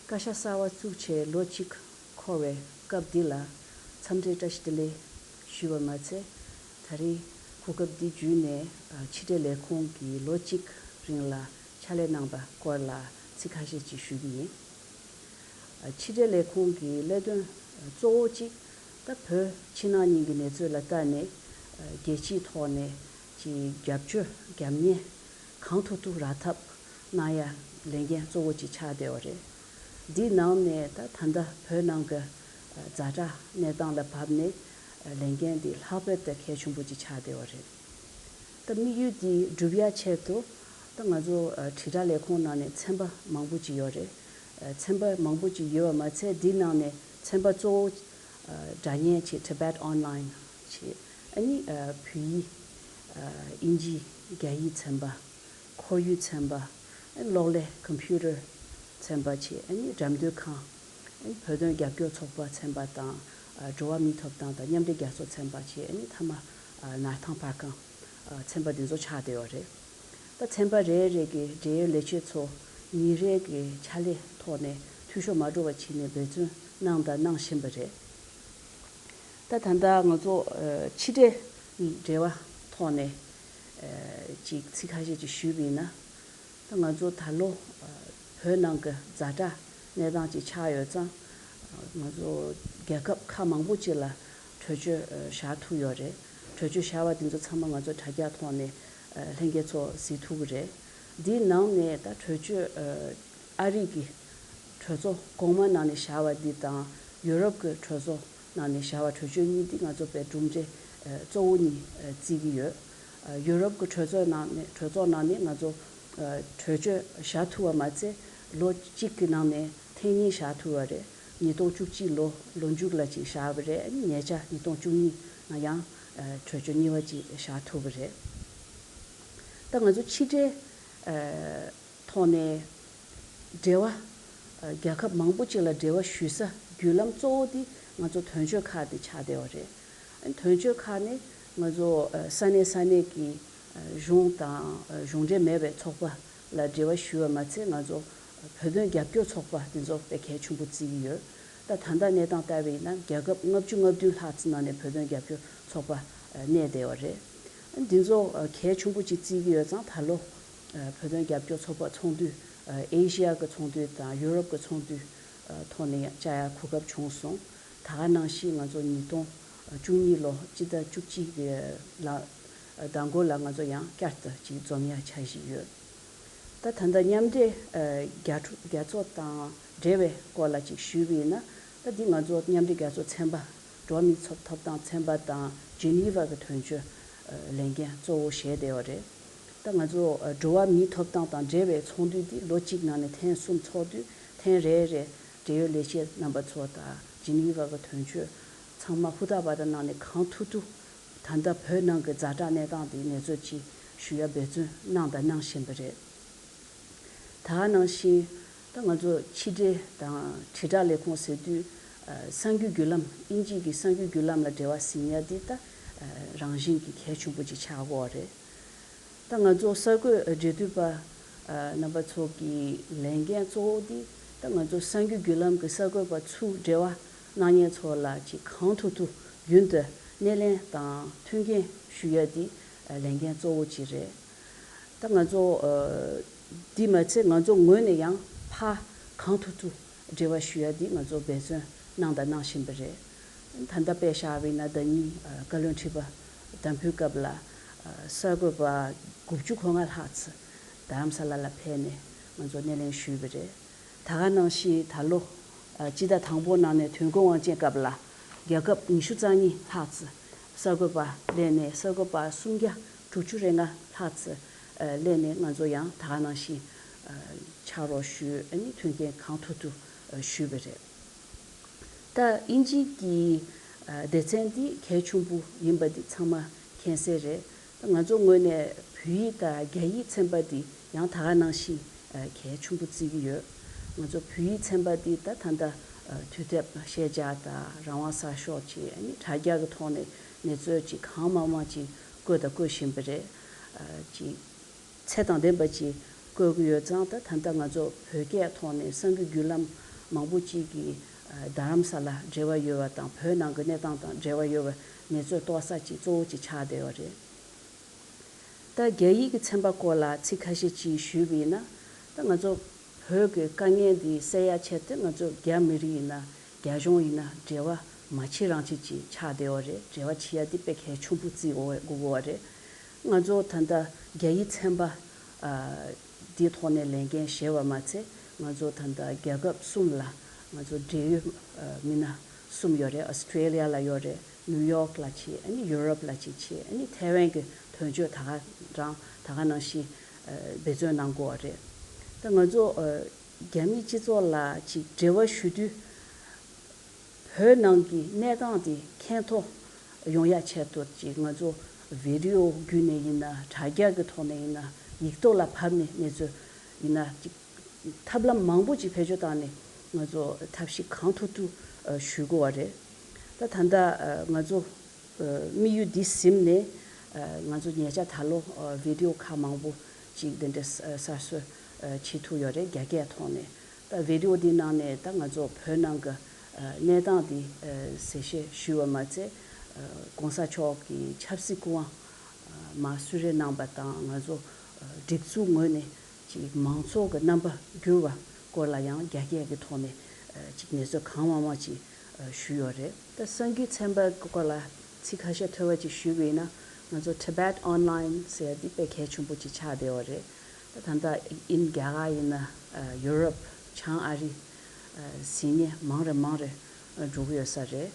བཀའ་ཤག་གསར་པ་བཙུགས་བྱས་ལོ་གཅིག་འཁོར་བའི་སྐབས་འདི་ལ་འཚམས་འདྲི་བཀྲ་ཤིས་བདེ་ལེགས་ཞུས་པ་མ་ཚད། ད་རེས་གོ་སྐབས་འདི་བརྒྱུད་ནས་ཕྱི་དྲིལ་ལས་ཁུངས་ཀྱིས་ལོ་གཅིག་རིང་ལ་ཕྱག་ལས་གནང་པ་སྐོར་ལ་ཚིག་ཁ་ཤས་ཅིག་ཞུ་གི་ཡིན། ཕྱི་དྲིལ་ལས་ཁུངས་ཀྱི་ལས་དོན་གཙོ་བོ་གཅིག་ད་བོད་ཕྱི་ནང་གཉིས་ཀྱི་གནས་ཚུལ་ལ་ལྟ་ནས་རྒྱལ་སྤྱིའི་ཐོག་ནས་ཀྱི་རྒྱབ་སྐྱོར་རྒྱབ་གཉེར་གང་ཐུབ་ཐུབ་རག་ཐབས་གནང་ཡ་ལས་འགན་གཙོ་བོ་གཅིག་ཆགས་བསྡད་པ་རེད། འདིའི་ནང་ནས་ད་ད་ལྟ་བོད་ནང་གི་ཛ་དྲག་གནས་སྟངས་ལ་བབས་ནས་ལས་འགན་འདི་ལྷག་པར་དུ་གལ་ཆེན་པོ་གཅིག་ཆགས་བསྡད་པ་རེད། ད་དམིགས་ཡུལ་འདི་སྒྲུབ་ཡ་ཆེད་དུ་ད་ང་ཚོ་ཨ་དྲིལ་བསྒྲགས་ལས་ཁུངས་ནང་ནས་ཚན་པ་མང་པོ་ཅིག་ཡོད་རེད། ཨ་ཚན་པ་མང་པོ་ཅིག་ཡོད་པ་མ་ཚད་འདི་ནང་ནས་ཚན་པ་གཙོ་བོ་ཨ་སྒྲ་སྙན་བྱས་Tibet Online་བྱས། ཨ་ནི་ཨ་བོད་ཡིག་ཨ་དབྱིན་ཇི་རྒྱ་ཡིག་ཚན་པ། ཁོར་ཡུག་ཚན་པ། ཨ་གློག་ཀླད་Computer་ཚན་པ་བྱས། ཨ་ནི་འགྲེམས་སྟོན་ཁང་། ཨ་ནི་བོད་དོན་རྒྱབ་སྐྱོར་ཚོགས་པ་ཚན་པ་དང་ཨ་འགྲོ་བ་མིའི་ཐོབ་ཐང་དང་མཉམ་འབྲེལ་རྒྱལ་ཚོགས་ཚན་པ་བྱས། ཨ་ནི་མཐའ་མ་ཨ་ནར་ཐང་པར་ཁང་ཨ་ཚན་པ་འདི་ཚོ་ཆགས་བསྡད་ཡོད་རེད། ད་ཚན་པ་རེ་རེ་གི་འབྲེལ་ཡོད་ལས་བྱེད་ཚོ་ཉིན་རེ་གི་ཕྱག་ལས་ཐོག་ནས་འཐུས་ཤོར་མ་འགྲོ་བ་བྱས་ནས་འབད་བརྩོན་གནང་དང་གནང་བཞིན་པ་རེད། ད་ད་ལྟ་ང་ཚོ་ཨ་ཕྱི་འབྲེལ་འབྲེལ་བ་ཐོག་ནས་ཨ་ཅིག་ཚིག་ཁ་ཤས་ཅིག་ཞུས་པ་ཡིན་ན། ད་ང་ཚོ་ད་ལོ་ཨ་བོད་ནང་གི་ཛ་དྲག་གནས་སྟངས་ཅིག་ཆགས་ཡོད་ཙང་། ང་ཚོ་རྒྱལ་ཁབ་ཁག་མང་པོ་ཅིག་ལ་གྲོས་ཆོད་ཨ་བཞག་ཐུབ་ཡོད་རེད། གྲོས་ཆོད་བཞག་པ་དེ་ཚོ་ཚང་མ་ང་ཚོ་དྲ་རྒྱ་ཐོག་ནས་ཨ་ལྷན་རྒྱས་ཚོ་གཟིགས་ཐུབ་ཀྱི་རེད། འདིའི་ནང་ནས་ད་གྲོས་ཆོད་ཨ་ཨ་རི་གི་གྲོས་ཚོགས་གོང་མ་ནང་ནས་བཞག་པ་འདི་དང་ཡུ་རོབ་ཀྱི་གྲོས་ཚོགས་ནང་ནས་བཞག་པ་གྲོས་ཆོད་གཉིས་འདི་ང་ཚོ་དཔེ་གྲུབ་འབྲས་ཨ་གཙོ་བོ་གཉིས་ཨ་བརྩི་གི་ཡོད། ཨ་ཡུ་རོབ་ཀྱི་གྲོས་ཚོགས་ནང་ནས་གྲོས་ཚོགས་ནང་ནས་ང་ཚོ་ཨ་གྲོས་ཆོད་བཞག་ཐུབ་པ་མ་ཚད་ལོ་གཅིག་གི་ནང་ནས་ཐེངས་གཉིས་བཞག་ཐུབ་པ་རེད། ཉིས་སྟོང་བཅུ་གཅིག་ལོ་ལོ་མཇུག་ལ་ཅིག་བཞག་པ་རེད། ཨ་ནི་ཉེ་ཆར་ཉིས་སྟོང་བཅུ་གཉིས་ནང་ཡང་ཨ་གྲོས་ཆོད་གཉིས་པ་ཅིག་བཞག་ཐུབ་པ་རེད། ད་ང་ཚོ་ཕྱི་འབྲེལ་ཨ་ཐོག་ནས་འབྲེལ་བ། རྒྱལ་ཁབ་མང་པོ་ཅིག་ལ་འབྲེལ་བ་ཞུ་ས་བརྒྱུད་ལམ་གཙོ་བོ་དེ་ང་ཚོ་དོན་གཅོད་ཁག་དེ་ཆགས་བསྡད་པ་རེད། དོན་གཅོད་ཁག་ནི་ང་ཚོ་ས་གནས་ས་གནས་ཀྱི་གཞུང་དང་གཞུང་འབྲེལ་མེད་པའི་ཚོགས་པ་ལ་འབྲེལ་བ་ཞུ་བ་མ་ཚད། ང་ཚོ་བོད་དོན་རྒྱབ་སྐྱོར་ཚོགས་པ་དེ་ཚོ་དཔེ་གལ་ཆེན་པོ་བརྩི་གི་ཡོད། ད་ད་ལྟ་གནས་སྟངས་ལྟ་བ་ཡིན་ན་རྒྱལ་ཁབ་ལྔ་བཅུ་ང་བདུན་ལྷག་ཙམ་ནང་ནས་བོད་དོན་རྒྱབ་སྐྱོར་ཚོགས་པ་གནས་བསྡད་པ་རེད། འདི་ཚོ་གལ་ཆེན་པོ་ཅིག་བརྩི་གི་ཡོད་ཙང་། ད་ལོ་བོད་དོན་རྒྱབ་སྐྱོར་ཚོགས་པ་ཚོགས་འདུ་ཨེ་ཤི་ཡ་གི་ཚོགས་འདུ་དང་ཡུ་རོབ་ཀྱི་ཚོགས་འདུ་ཐོག་ནས་ཡང་བཅར་ཡ་གོ་སྐབས་བྱུང་སོང་། ད་ག་ནང་བཞིན་ང་ཚོ་ཉིས་སྟོང་བཅུ་གཉིས་ལོ་སྤྱི་ཟླ་བཅུ་གཅིག་གི་ལ་ཟླ་མགོ་ལ་ང་ཚོ་ཡང་བསྐྱར་དུ་ཅིག་འཛོམས་ཡ་འཆར་གཞི་ཡོད། ད་ད་ལྟ་མཉམ་འབྲེལ་རྒྱ་ཕྲུག་རྒྱ་མཚོ་དང་འབྲེལ་བའི་སྐོར་ལ་ཅིག་ཞུས་པ་ཡིན་ན། ད་འདི་ང་ཚོ་མཉམ་འབྲེལ་རྒྱལ་ཚོགས་ཚན་པ་འགྲོ་བ་མིའི་ཐོབ་ཐོབ་ཐང་ཚན་པ་དང་ཇི་ནི་ཝ་གི་དོན་གཅོད་ལས་འགན་གཙོ་བོ་བཞེས་བསྡད་པ་རེད། ད་ང་ཚོ་འགྲོ་བ་མིའི་ཐོབ་ཐང་དང་འབྲེལ་བའི་ཚོགས་འདུ་འདི་ལོ་གཅིག་ནང་ནས་ཐེངས་གསུམ་ཚོགས་དུས། ཐེངས་རེ་རེ་འབྲེལ་ཡོད་ལས་བྱེད་རྣམ་པ་ཚོ་དང་ཇི་ནི་ཝ་གི་དོན་གཅོད་ཚང་མ་ཧུར་ཐག་པ་དང་གནང་ནས་གང་ཐུབ་ཐུབ། ད་ལྟ་བོད་ནང་གི་ཛ་དྲག་གནས་སྟངས་དེ་ངེས་ཚོད་ཅིག་ ཞུ་ཡ་འབད་བརྩོན་གནང་དང་གནང་བཞིན་པ་རེད། ད་ག་ནང་བཞིན་ད་ང་ཚོ་ཕྱི་འབྲེལ་དང་དྲིལ་བསྒྲགས་ལས་ཁུངས་ཟེར་དུས་གསར་འགྱུར་བརྒྱུད་ལམ་དབྱིན་ཇི་གི་གསར་འགྱུར་བརྒྱུད་ལམ་ལ་འབྲེལ་བ་ཟིན་ཡ་འདི་ད་རང་བཞིན་གྱི་གལ་ཆེན་པོ་ཅིག་ཆགས་ཀྱི་ཡོད་རེད། ད་ང་ཚོ་གསར་འགོད་འབྲེལ་མཐུད་པ་རྣམ་པ་ཚོ་གི་ལས་འགན་གཙོ་བོ་འདི་ད་ང་ཚོ་གསར་འགྱུར་བརྒྱུད་ལམ་གྱི་གསར་འགོད་པ་ཚུར་འབྲེལ་བ་གནང་མཁན་ཚོ་ལ་ཅིག་གང་ཐུབ་ཐུབ་རྒྱུན་དུ་སྣེ་ལེན་དང་མཐུན་རྐྱེན་ཞུ་ཡ་འདི་ལས་འགན་གཙོ་བོ་ཅིག་རེད། ད་ང་ཚོ་འདི་མ་ཚད་ང་ཚོ་ངོས་ནས་ཡང་ཕར་གང་ཐུབ་ཐུབ་འབྲེལ་བ་ཞུ་ཡ་འདི་ང་ཚོ་འབད་བརྩོན་གནང་དང་གནང་བཞིན་པ་རེད། ད་ལྟ་དཔེ་བཞག་པ་ཡིན་ན་ཟླ་ཉིན་བཀའ་བློན་ཁྲི་པ་འདེམས་ཕུད་སྐབས་ལ་གསར་འགོད་པ་དགུ་བཅུ་གོ་ལྔ་ལྷག་ཙམ་རྡ་རམ་ས་ལ་ལ་ཕེབས་ནས་ང་ཚོ་སྣེ་ལེན་ཞུས་པ་རེད། ད་ག་ནང་བཞིན་ད་ལོ་སྤྱི་ཟླ་དང་པོ་ནང་ནས་དོན་ཁུངས་དབང་ཅན་སྐབས་ལ་རྒྱལ་ཁབ་ཉི་ཤུ་རྩ་གཉིས་ལྷག་ཙམ་གསར་འགོད་པ་སླེབས་ནས་གསར་འགོད་པ་སུམ་བརྒྱ་དྲུག་ཅུ་རེ་ལྔ་ལྷག་ཙམ་སླེབས་ནས་ང་ཚོ་ཡང་ད་ག་ནང་བཞིན་ཕྱག་རོགས་ཞུས་ཨ་ནི་མཐུན་རྐྱེན་གང་ཐུབ་ཐུབ་ཞུས་པ་རེད། ད་དབྱིན་ཇི་གི་སྡེ་ཚན་འདི་གལ་ཆེན་པོ་ཡིན་པ་འདི་ཚང་མ་མཁྱེན་གསལ་རེད། ད་ང་ཚོ་ངོས་ནས་བོད་ཡིག་དང་རྒྱ་ཡིག་ཚན་པ་འདི་ཡང་ད་ག་ནང་བཞིན་གལ་ཆེན་པོ་བརྩི་གི་ཡོད། ང་ཚོ་བོད་ཡིག་ཚན་པ་འདི་ད་ད་ལྟ་དུས་དེབ་ཤེས་བྱ་དང་རང་དབང་གསར་ཤོག་ཅིག་ཨ་ནི་དྲ་རྒྱ་གི་ཐོག་ནས་གནས་ཚུལ་ཅིག་གང་མང་མང་ཅིག་བཀོད་དང་བཀོད་བཞིན་པ་རེད། ཅིག་ཚད་དང་ལྡན་པ་ཅིག་བཀོད་ཀྱི་ཡོད་ཙང་ད་ད་ལྟ་ང་ཚོ་བོད་སྐད་ཐོག་ནས་གསར་འགྱུར་བརྒྱུད་ལམ་མང་པོ་ཅིག་གིས་རྡ་རམ་ས་ལ་འབྲེལ་བ་ཡོད་པ་དང་བོད་ནང་གི་གནས་སྟངས་དང་འབྲེལ་བ་ཡོད་པའི་གནས་ཚུལ་རྟོགས་ས་ཅིག་གཙོ་བོ་ཅིག་ཆགས་བསྡད་ཡོད་རེད། ད་རྒྱ་ཡིག་གི་ཚན་པ་སྐོར་ལ་ཚིག་ཁ་ཤས་ཅིག་ཞུས་པ་ཡིན་ན་ད་ང་ཚོ་བོད་ཀྱི་དཀའ་ངལ་འདི་སེལ་ཡ་ཆེད་དུ་ང་ཚོ་རྒྱ་མི་རིགས་ཡིན་ན་རྒྱ་གཞུང་ཡིན་ན་འབྲེལ་བ་མ་བྱེད་རང་བྱེད་ཅིག་ཆགས་བསྡད་ཡོད་རེད། འབྲེལ་བ་བྱེད་ཡ་འདི་དཔེ་གལ་ཆེན་པོ་བརྩི་དགོས་དགོས་པ་རེད། ང་ཚོ་ད་ལྟ་རྒྱ་ཡིག་ཚན་པ་འདིའི་ཐོག་ནས་ལས་འགན་བཞེས་པ་མ་ཚད་ང་ཚོ་ད་ལྟ་རྒྱལ་ཁབ་གསུམ་ལ་ང་ཚོ་འབྲེལ་ཡོད་མི་སྣ་གསུམ་ཡོད་རེད། ཨོ་སི་ཀྲེ་ལི་ཡ་ལ་ཡོད་རེད། ནིའུ་ཡོག་ལ་ཅིག་ཨ་ནི་ཡུ་རོབ་ལ་ཅིག་བྱས་ཨ་ནི་ཐའེ་ཝན་གྱི་དོན་གཅོད་ད་ག་རང་ད་ག་ནང་བཞིན་འབད་བརྩོན་གནང་དགོས་པ་རེད། ད་ང་ཚོ་རྒྱ་མི་སྤྱི་ཚོགས་ལ་ཅིག་འབྲེལ་བ་ཞུ་དུས། བོད་ནང་གི་གནས་སྟངས་དེ་མཁྱེན་རྟོགས་ཡོང་ཡ་ཆེད་དུ་ཅིག་ང་ཚོ་བི་ཌི་ཨོ་བརྒྱུད་ནས་ཡིན་ན་དྲ་རྒྱ་གི་ཐོག་ནས་ཡིན་ན་ཡིག་ཐོག་ལ་ཕབ་ནས་གནས་ཚུལ་ཡིན་ན་ཅིག་ཐབས་ལམ་མང་པོ་ཅིག་བེད་སྤྱོད་བཏང་ནས་ང་ཚོ་ཐབས་ཤེས་གང་ཐུབ་ཐུབ་ཞུ་དགོས་པ་རེད། ད་ད་ལྟ་ང་ཚོ་དམིགས་ཡུལ་འདི་ཟིན་ནས་ང་ཚོ་ཉེ་ཆར་ད་ལོ་བི་ཌི་ཨོ་ཁག་མང་པོ་ཅིག་འདི་འདྲ་གསར་བཟོ་བྱེད་ཐུབ་ཡོད་རེད། རྒྱ་སྐད་ཐོག་ནས། ད་བི་ཌི་ཨོ་འདི་ནང་ནས་ད་ང་ཚོ་བོད་ནང་གི་གནས་སྟངས་འདི་གསལ་བཤད་ཞུས་པ་མ་ཚད་༸གོང་ས་མཆོག་གི་ཆབ་སྲིད་སྐུ་དབང་མར་གསོལ་རས་གནང་པ་དང་ང་ཚོ་སྒྲིག་འཛུགས་ངོས་ནས་ཅིག་མང་ཚོགས་ཀྱི་རྣམ་པ་བསྒྱུར་བ་སྐོར་ལ་ཡང་རྒྱ་སྐད་ཀྱི་ཐོག་ནས་ཅིག་གནས་ཚུལ་གང་མང་མང་ཅིག་ཞུས་ཡོད་རེད། ད་གསར་འགྱུར་ཚན་པ་སྐོར་ལ་ཚིག་ཁ་ཤས་ཐོས་པ་ཅིག་ཞུས་པ་ཡིན་ན་ང་ཚོ་Tibet Online་ཟེར་ཡ་འདི་དཔེ་གལ་ཆེན་པོ་ཅིག་ཆགས་བསྡད་ཡོད་རེད། ད་ད་ལྟ་ཨིན་རྒྱ་གར་ཡིན་ན་ཡུ་རོབ་བྱང་ཨ་རི་ཟིན་ནས་མང་རེ་མང་རེ་འགྲོ་གི་ཡོད་ས་རེད།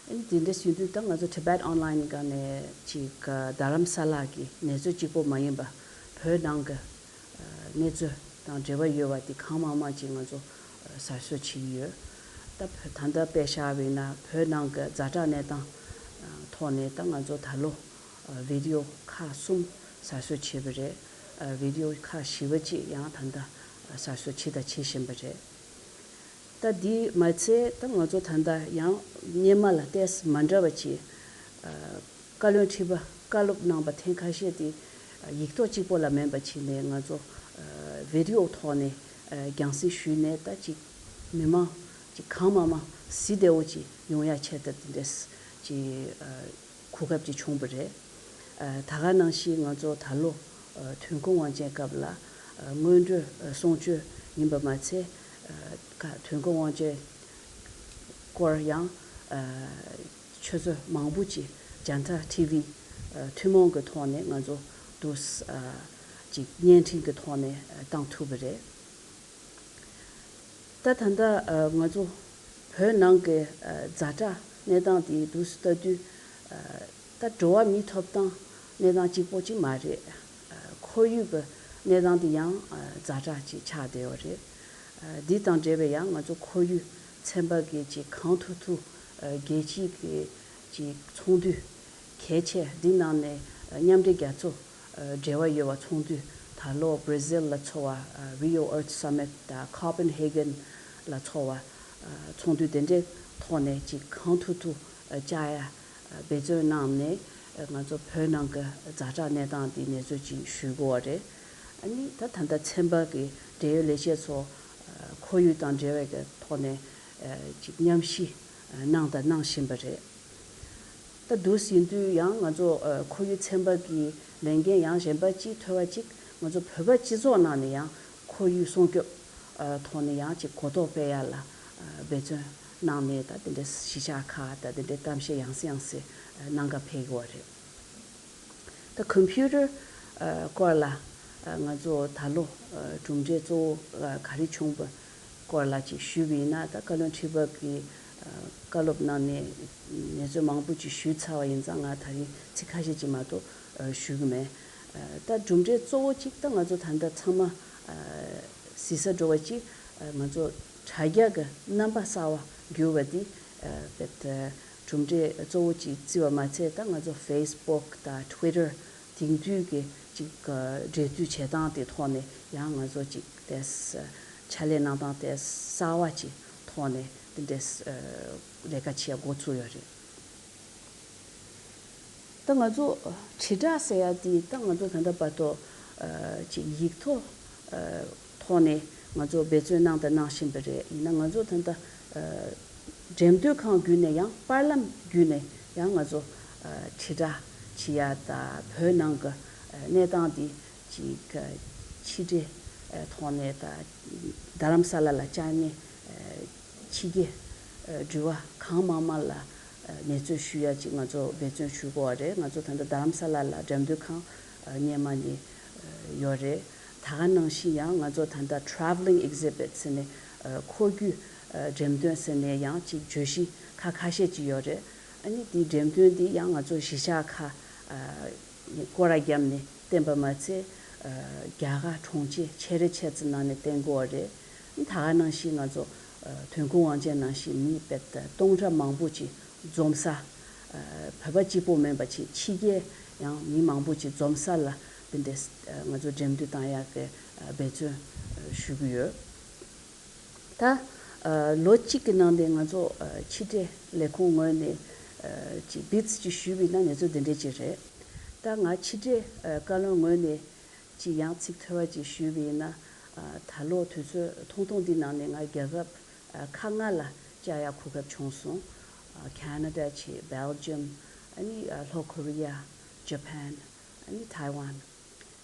ཨ་ནི་དེ་འདྲ་ཡིན་དུས་ད་ང་ཚོ་Tibet Online་སྒང་ནས་ཅིག་རྡ་རམ་ས་ལ་གི་གནས་ཚུལ་གཅིག་པོ་མ་ཡིན་པ་བོད་ནང་གི་གནས་ཚུལ་དང་འབྲེལ་བ་ཡོད་པ་དེ་གང་མང་མང་ཅིག་ང་ཚོ་གསར་བཟོ་བྱེད་ཀྱི་ཡོད། ད་བོད་ད་ལྟ་དཔེ་བཞག་པ་ཡིན་ན་བོད་ནང་གི་ཛ་དྲག་གནས་སྟངས་ཐོག་ནས་ད་ང་ཚོ་ད་ལོ་བི་ཌི་ཨོ་ཁག་གསུམ་གསར་བཟོ་བྱས་པ་རེད། བི་ཌི་ཨོ་ཁག་བཞི་པ་ཅིག་ཡང་ད་ལྟ་གསར་བཟོ་བྱས་དང་བྱེད་བཞིན་པ་རེད། ད་འདི་མ་ཚད་ད་ང་ཚོ་ད་ལྟ་ཡང་སྔོན་མ་ལ་ཏོག་ཙམ་མ་འདྲ་བ་ཅིག་བཀའ་བློན་ཁྲི་པ་བཀའ་སློབ་གནང་པ་ཐེངས་ཁ་ཤས་དེ་ཡིག་ཐོག་གཅིག་པོ་ལ་མིན་པ་བྱས་ནས་ང་ཚོ་བི་ཌི་ཨོ་ཐོག་ནས་རྒྱང་སྲིང་ཞུས་ནས་ད་ཅིག་མི་མང་ཅིག་གང་མང་མང་གཟིགས་བདེ་བོ་ཅིག་ཡོང་ཡ་ཆེད་དུ་དེ་འདྲས་ཅིག་གོ་སྐབས་ཅིག་བྱུང་བ་རེད། ད་ག་ནང་བཞིན་ང་ཚོ་ད་ལོ་དོན་ཁུངས་དབང་ཆེན་སྐབས་ལ་སྔོན་འགྲོའི་གསུང་ཆོས་ཡིན་པ་མ་ཚད་དོན་ཁུངས་དབང་ཆེན་སྐོར་ཡང་ཆུ་ཚོད་མང་པོ་ཅིག་Janta T V་ཐུན་མོང་གི་ཐོག་ནས་ང་ཚོ་འདུག་ཅིག་བརྙན་འཕྲིན་གྱི་ཐོག་ནས་བཏང་ཐུབ་པ་རེད། ད་ད་ལྟ་ང་ཚོ་བོད་ནང་གི་ཛ་དྲག་གནས་སྟངས་དེ་འདུག་ལྟ་དུས་ད་འགྲོ་བ་མིའི་ཐོབ་ཐང་གནས་སྟངས་གཅིག་པོ་གཅིག་མ་རེད། ཁོར་ཡུག་གི་གནས་སྟངས་དེ་ཡང་ཛ་དྲག་ཅིག་ཆགས་བསྡད་ཡོད་རེད། འདི་དང་འབྲེལ་བའི་ཡང་ང་ཚོ་ཁོར་ཡུག་ཚན་པ་གི་ཅིག་གང་ཐུབ་ཐུབ་རྒྱལ་སྤྱིའི་གི་ཅིག་ཚོགས་འདུ་གལ་ཆེ་འདི་ནང་ནས་མཉམ་འབྲེལ་རྒྱལ་ཚོགས་ འབྲེལ་བ་ཡོད་པ་ཚོགས་འདུ། ད་ལོ་Brazil་ལ་ཚོགས་པ་Rio Earth Summit་དང་Copenhagen་ལ་ཚོགས་པ་ཚོགས་འདུ་དེ་འདྲའི་ཐོག་ནས་ཅིག་གང་ཐུབ་ཐུབ་བཅར་ཡ་འབད་བརྩོན་གནང་ནས་ང་ཚོ་བོད་ནང་གི་ཛ་དྲག་གནས་སྟངས་འདི་ནས་ཚུར་ཅིག་ཞུ་དགོས་པ་རེད། ཨ་ནི་ད་ད་ལྟ་ཚན་པ་གི་འབྲེལ་ཡོད་ལས་བྱེད་ཚོ་ཁོར་ཡུག་དང་འབྲེལ་བའི་གི་ཐོག་ནས་ཅིག་མཉམ་ཞུགས་གནང་དང་གནང་བཞིན་པ་རེད། ད་དུས་ཡིན་དུས་ཡང་ང་ཚོ་ཁོར་ཡུག་ཚན་པ་གི་ལས་འགན་ཡང་གཞན་པ་ཅིག་ཐོབ་པ་ཅིག་ང་ཚོ་བོད་པ་སྤྱི་ཚོགས་ནང་ནས་ཡང་ཁོར་ཡུག་སྲུང་སྐྱོབ་ཐོག་ནས་ཡང་ཅིག་གོ་རྟོགས་སྤེལ་ཡ་ལ་འབད་བརྩོན་གནང་ནས་ད་དེ་འདྲའི་གཞིས་ཆགས་ཁག་ད་དེ་འདྲའི་གཏམ་བཤད་ཡང་སེ་ཡང་སེ་གནང་ག་ཕེབས་ཀྱི་ཡོད་རེད། ད་ཀམ་པུ་ཊར་སྐོར་ལ་ང་ཚོ་ད་ལོ་གྲུབ་འབྲས་གཙོ་བོ་ག་རེ་བྱུང་བ་སྐོར་ལ་ཅིག་ཞུས་པ་ཡིན་ན། ད་བཀའ་བློན་ཁྲི་པ་གིས་བཀའ་སློབ་གནང་ནས་གནས་ཚུལ་མང་པོ་ཅིག་ཞུས་ཚར་བ་ཡིན་ཙང་ང་ད་རིང་ཚིག་ཁ་ཤས་ཅིག་མ་གཏོགས་ཞུ་གི་མེད། ད་གྲུབ་འབྲས་གཙོ་བོ་གཅིག་ད་ང་ཚོ་ད་ལྟ་ཚང་མ་གཟིགས་ས་འགྲོ་བ་གཅིག་ང་ཚོ་དྲ་རྒྱ་གི་རྣམ་པ་གསར་བ་བསྒྱུར་བ་འདི་དཔེ་གྲུབ་འབྲས་གཙོ་བོ་གཅིག་བརྩི་བ་མ་ཚད། ད་ང་ཚོ་Facebook་དང་Twitter་དེང་དུས་ཀྱི་ཅིག་འབྲེལ་མཐུད་བྱེད་སྟངས་དེ་ཐོག་ནས་ཡང་ང་ཚོ་ཅིག་དེ་ཕྱག་ལས་གནང་སྟངས་དེ་གསར་བ་ཅིག་ཐོག་ནས་དེ་འདྲས་ལས་ཀ་བྱེད་འགོ་ཚུགས་ཡོད་རེད། ད་ང་ཚོ་དྲིལ་བསྒྲགས་ཟེར་ཡ་དེ་ད་ང་ཚོ་ད་ལྟ་བར་དུ་ཅིག་ཡིག་ཐོག་ཐོག་ནས་ང་ཚོ་འབད་བརྩོན་གནང་དང་གནང་བཞིན་པ་རེད། ཡིན་ན་ང་ཚོ་ད་ལྟ་འགྲེམས་སྟོན་ཁང་བརྒྱུད་ནས་ཡང་པར་ལམ་བརྒྱུད་ནས་ཡང་ང་ཚོ་དྲིལ་བསྒྲགས་བྱེད་ཡ་དང་བོད་ནང་གི་གནས་སྟངས་དེ་ཅིག་ཕྱི་འབྲེལ་ཐོག་ནས་ད་རྡ་རམ་ས་ལ་ལ་བཅར་ནས་ཕྱི་རྒྱལ་འགྲུལ་བ་གང་མང་མང་ལ་གནས་ཚུལ་ཞུ་ཡ་ཅིག་ང་ཚོ་འབད་བརྩོན་ཞུ་དགོས་པ་རེད། ང་ཚོ་ད་ལྟ་རྡ་རམ་ས་ལ་ལ་འགྲེམས་སྟོན་ཁང་སྔོན་མ་ནས་ཡོད་རེད། ད་ག་ནང་བཞིན་ཡང་ང་ཚོ་ད་ལྟ་travelling exhibit་ཟེར་ནས་ཨ་འཁོར་རྒྱུག་ཨ་འགྲེམས་སྟོན་ཟེར་ནས་ཡང་ཅིག་བརྗོད་གཞི་ཁག་ཁ་ཤས་ཅིག་ཡོད་རེད། ཨ་ནི་དེའི་འགྲེམས་སྟོན་འདི་ཡང་ང་ཚོ་གཞིས་ཆགས་ཁག་ཨ་སྐོར་ར་བརྒྱབ་ནས་བསྟན་པ་མ་ཚད་ཨ་རྒྱ་གར་གྲོང་ཁྱེར་ཆེ་རེ་ཆེ་ཙམ་ནང་ནས་བསྟན་དགོས་པ་རེད། ཨ་ནི་ད་ག་ནང་བཞིན་ང་ཚོ་ཨ་དོན་ཀུན་དབང་ཆེན་ནང་བཞིན་མི་དཔེ་སྟོང་ཕྲག་མང་པོ་ཅིག་འཛོམས་ས། བོད་པ་གཅིག་པོ་མིན་པ་ཅིག་ཕྱི་རྒྱལ་ཡང་མི་མང་པོ་ཅིག་འཛོམས་ས་ལ་འདི་འདྲའི་ང་ཚོ་འགྲེམས་སྟོན་བཏང་ཡག་གི་འབད་བརྩོན་ཞུ་གི་ཡོད། ད་ལོ་གཅིག་གི་ནང་དེ་ང་ཚོ་ཕྱི་འབྲེལ་ལས་ཁུངས་ངོས་ནས་ཅིག་བིད་ཅིག་ཞུས་པ་ཡིན་ན་གནས་ཚུལ་འདི་འདྲའི་ཅིག་རེད། ད་ང་ཕྱི་འབྲེལ་བཀའ་བློན་ངོས་ནས་ཅིག་ཡང་ཚིག་ཐོས་པ་ཅིག་ཞུས་པ་ཡིན་ན། ད་ལོ་དུས་ཚོད་ཐུང་ཐུང་འདི་ནང་ནས་ང་རྒྱལ་ཁབ་ཁག་ལྔ་ལ་བཅར་ཡག་གོ་སྐབས་བྱུང་སོང་། ཁེ་ན་ཌ་བྱས། སྦེལ་ཇམ། ཨ་ནི་ལྷོ་ཁོ་རི་ཡ། ཇ་པན། ཨ་ནི་ཐའེ་ཝན།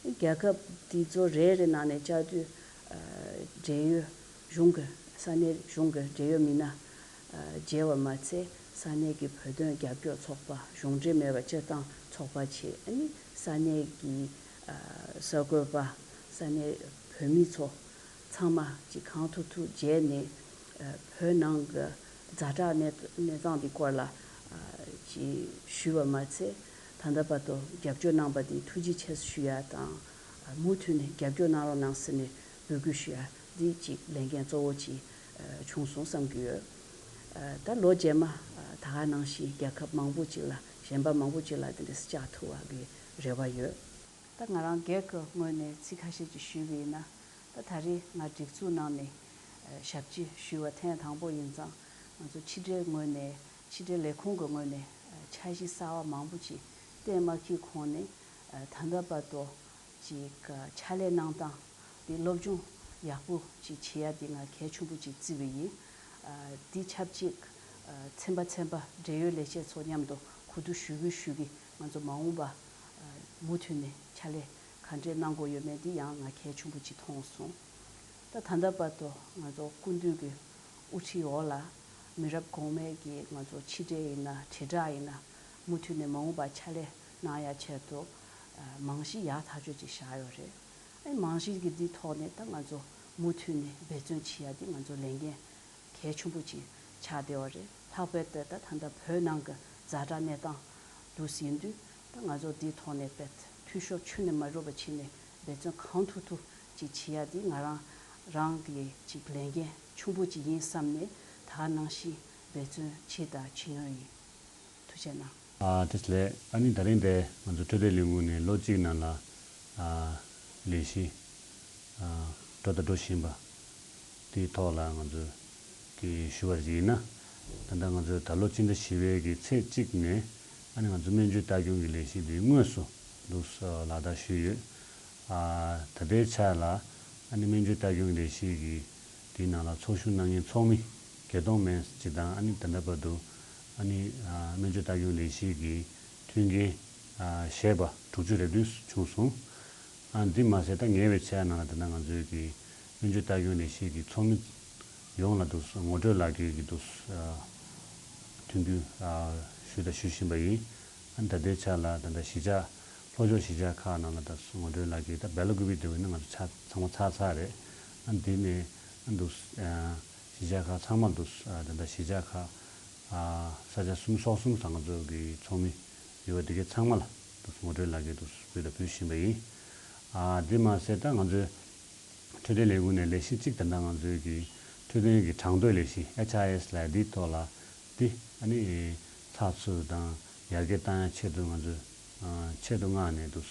རྒྱལ་ཁབ་འདི་ཚོ་རེ་རེ་ནང་ནས་བཅར་དུས་འབྲེལ་ཡོད་གཞུང་གི་ས་གནས་གཞུང་གི་འབྲེལ་ཡོད་མི་སྣ་མཇལ་བ་མ་ཚད། ས་གནས་ཀྱི་བོད་དོན་རྒྱབ་སྐྱོར་ཚོགས་པ། གཞུང་འབྲེལ་མེད་པ་སྤྱིར་བཏང་ཚོགས་པ་བྱས། ཨ་ནི་ས་གནས་ཀྱི་གསར་འགོད་པ། ས་གནས་བོད་མི་ཚོ་ཚང་མ་ཅིག་གང་ཐུབ་ཐུབ་མཇལ་ནས་བོད་ནང་གི་ཛ་དྲག་གནས་གནས་སྟངས་འདི་སྐོར་ལ་ཅིག་ཞུས་པ་མ་ཚད། ད་ལྟ་བར་དུ་རྒྱབ་སྐྱོར་གནང་པ་འདི་ཐུགས་རྗེ་ཆེ་ཞུ་ཡ་དང་། མུ་མཐུད་ནས་རྒྱབ་སྐྱོར་གནང་རོགས་གནང་ཟེར་ནས་འབོད་སྐུལ་ཞུ་ཡ་འདི་ཅིག་ལས་འགན་གཙོ་བོ་ཅིག་བྱུང་སོང་བསམ་གྱི་ཡོད། ད་ལོ་རྗེས་མ་ད་ག་ནང་བཞིན་རྒྱལ་ཁབ་མང་པོ་ཅིག་ལ་གཞན་པ་མང་པོ་ཅིག་ལ་དེ་འདྲ་བཅར་ཐུབ་པ་གི་རེ་བ་ཡོད། ད་ང་རང་སྒེར་གྱི་ངོས་ནས་ཚིག་ཁ་ཤས་ཅིག་ཞུས་པ་ཡིན་ན། ད་ད་རེས་ང་སྒྲིག་འཛུགས་ནང་ནས་ཞབས་ཕྱི་ཞུས་པ་ཐེངས་དང་པོ་ཡིན་ཙང་། ང་ཚོ་ཕྱི་འབྲེལ་ངོས་ནས་ཕྱི་འབྲེལ་ལས་ཁུངས་ཀྱི་ངོས་ནས་འཆར་གཞི་གསར་བ་མང་པོ་ཅིག་གཏན་མ་འཁེལ་གོང་ནས་ད་ལྟ་བར་དུ་ཅིག་ཕྱག་ལས་གནང་སྟངས་དེ་སློབ་སྦྱོང་ཡག་པོ་ཅིག་བྱེད་ཡ་དེ་ང་གལ་ཆེན་པོ་ཅིག་བརྩི་བ་ཡིན། དེ་ཆབས་ཅིག་ཚན་པ་ཚན་པ་འབྲེལ་ཡོད་ལས་བྱེད་ཚོ་མཉམ་དུ་གོ་བསྡུར་ཞུ་གི་ཞུ་གི་ང་ཚོ་མ་འོངས་པ་མུ་མཐུད་ནས་ཕྱག་ལས་ག་འདྲས་གནང་དགོས་ཡོད་མེད་འདི་ཡང་ང་གལ་ཆེན་པོ་ཅིག་མཐོང་སོང་། ད་ད་ལྟ་བར་དུ་ང་ཚོ་སྐུ་མདུན་གྱི་དབུ་ཁྲིད་འོག་ལ་མི་རབས་གོང་མའི་གི་ང་ཚོ་ཕྱི་འབྲེལ་ཡིན་ན་དྲིལ་བསྒྲགས་ཡིན་ན་མུ་མཐུད་ནས་མ་འོངས་པ་ཕྱག་ལས་གནང་ཡ་ཆེད་དུ་རྨང་གཞི་ཡག་ཐག་ཆོད་ཅིག་བཞག་ཡོད་རེད། ཨ་རྨང་གཞི་གི་འདི་ཐོག་ནས་ད་ང་ཚོ་མུ་མཐུད་ནས་འབད་བརྩོན་བྱེད་ཡ་འདི་ང་ཚོ་ལས་འགན་གལ་ཆེན་པོ་ཅིག་ཆགས་བསྡད་པ་རེད། ལྷག་པར་དུ་ད་ད་ལྟ་བོད་ནང་གི་ཛ་དྲག་གནས་སྟངས་འདུག་ཟིན་དུས་ད་ང་ཚོ་འདིའི་ཐོག་ནས་དཔེ་འཐུས་ཤོར་ཁྱོན་ནས་མ་འགྲོ་བ་བྱས་ནས་འབད་བརྩོན་གང་ཐུབ་ཐུབ་ཅིག་བྱེད་ཡ་འདི་ང་རང་རང་གི་ཅིག་ལས་འགན་ཆེན་པོ་ཅིག་ཡིན་བསམ་ནས་ད་ག་ནང་བཞིན་འབད་བརྩོན་བྱས་དང་བྱེད་མྱོང་ཡིན། ཐུགས་རྗེ་གནང་། ཨ་དེ་ལས་ཨ་ནི་ད་རིང་འདི་ང་ཚོ་འཕྲོད་བསྟེན་ལས་ཁུངས་ནས་ལོ་གཅིག་ནང་ལ་ ཨ་ལས་གཞི་ཨ་འགྲོ་དང་འགྲོ་བཞིན་པ་དེའི་ཐོག་ལ་ང་ཚོས་ཀྱི་ཞུ་བ་ཞིག་ཡིན་ན། ད་ལྟ་ང་ཚོས་ད་ལོ་སྤྱི་ཟླ་བཞི་པའི་གི་ཚེས་གཅིག་ནས་ཨ་ནི་ང་ཚོ་སྨན་བཅོས་ལྟ་སྐྱོང་གི་ལས་གཞི་འདི་དངོས་སུ་འདུག་ལག་བསྟར་ཞུས་ཡོད། ཨ་ད་ལྟའི་ཆ་ལ་ཨ་ནི་སྨན་བཅོས་ལྟ་སྐྱོང་གི་ལས་གཞི་གི་དེའི་ནང་ལ་ཚོགས་ཞུགས་གནང་མཁན་ཚོགས་མི་བརྒྱད་སྟོང་མན་ཅིག་དང་། ཨ་ནི་ད་ལྟ་བར་དུ་ཨ་ནི་ཨ་སྨན་བཅོས་ལྟ་སྐྱོང་ལས་གཞི་གི་མཐུན་རྐྱེན་ཨ་བཞེས་པ་དྲུག་ཅུ་རེ་བདུན་བྱུང་སོང་། ཨ་འདི་མ་ཟད་ད་ཉེ་བའི་ཆར་ནང་ལ་ད་ལྟ་ང་ཚོའི་གི་སྨན་བཅོས་ལྟ་སྐྱོང་ལས་གཞི་གི་ཚོགས་མི་ཡོངས་ལ་འདུག་ངོ་སྤྲོད་ལག་འཁྱེར་གྱི་འདུག་ཨ་མཐུན་འགྱུར་ཨ་ཞུས་དང་ཞུ་བཞིན་པ་ཡིན། ཨ་ད་ལྟའི་ཆ་ལ་ད་ལྟ་གཞིས་ཆགས་ལྷོ་ཕྱོགས་གཞིས་ཆགས་ཁག་ནང་ལ་ད་ངོ་སྤྲོད་ལག་འཁྱེར་ད་སྦེལ་ཀོབ་དེ་བས་ན་ང་ཚོ་ཆ་ཚང་མ་ཚར་ཚར་རེད། ཨ་འདི་ནས་ཨ་འདུག་ཨ་གཞིས་ཆགས་ཁག་ཚང་མ་འདུག་ཨ་ད་ལྟ་གཞིས་ཆགས་ཁག་ཨ་ས་ཆ་སུམ་ཅུ་སོ་གསུམ་ས་ང་ཚོ་གི་ཚོགས་མི་ཡོད་པ་དེ་གའི་ཚང་མ་ལ་འདུག་ངོ་སྤྲོད་ལག་འཁྱེར་འདུག་ཕུལ་དང་ཕུལ་བཞིན་པ་ཡིན། ཨ་འདི་མ་ཟད་ད་ང་ཚོའི་འཕྲོད་བསྟེན་ལས་ཁུངས་ནས་ལས་གཞི་གཅིག་ད་ལྟ་ང་ཚོའི་གི་འཕྲོད་བསྟེན་གྱི་གྲངས་ཐོའི་ལས་གཞི་ཨེཆ་ཨའི་ཨེས་ལབ་ཡ་འདིའི་ཐོག་ལ་འདི་ཨ་ནི་ཚགས་ཚུད་དང་ཡར་རྒྱས་བཏང་ཡ་ཆེད་དུ་ང་ཚོས་ཨ་ཆེད་དུ་མངགས་ནས་འདུག་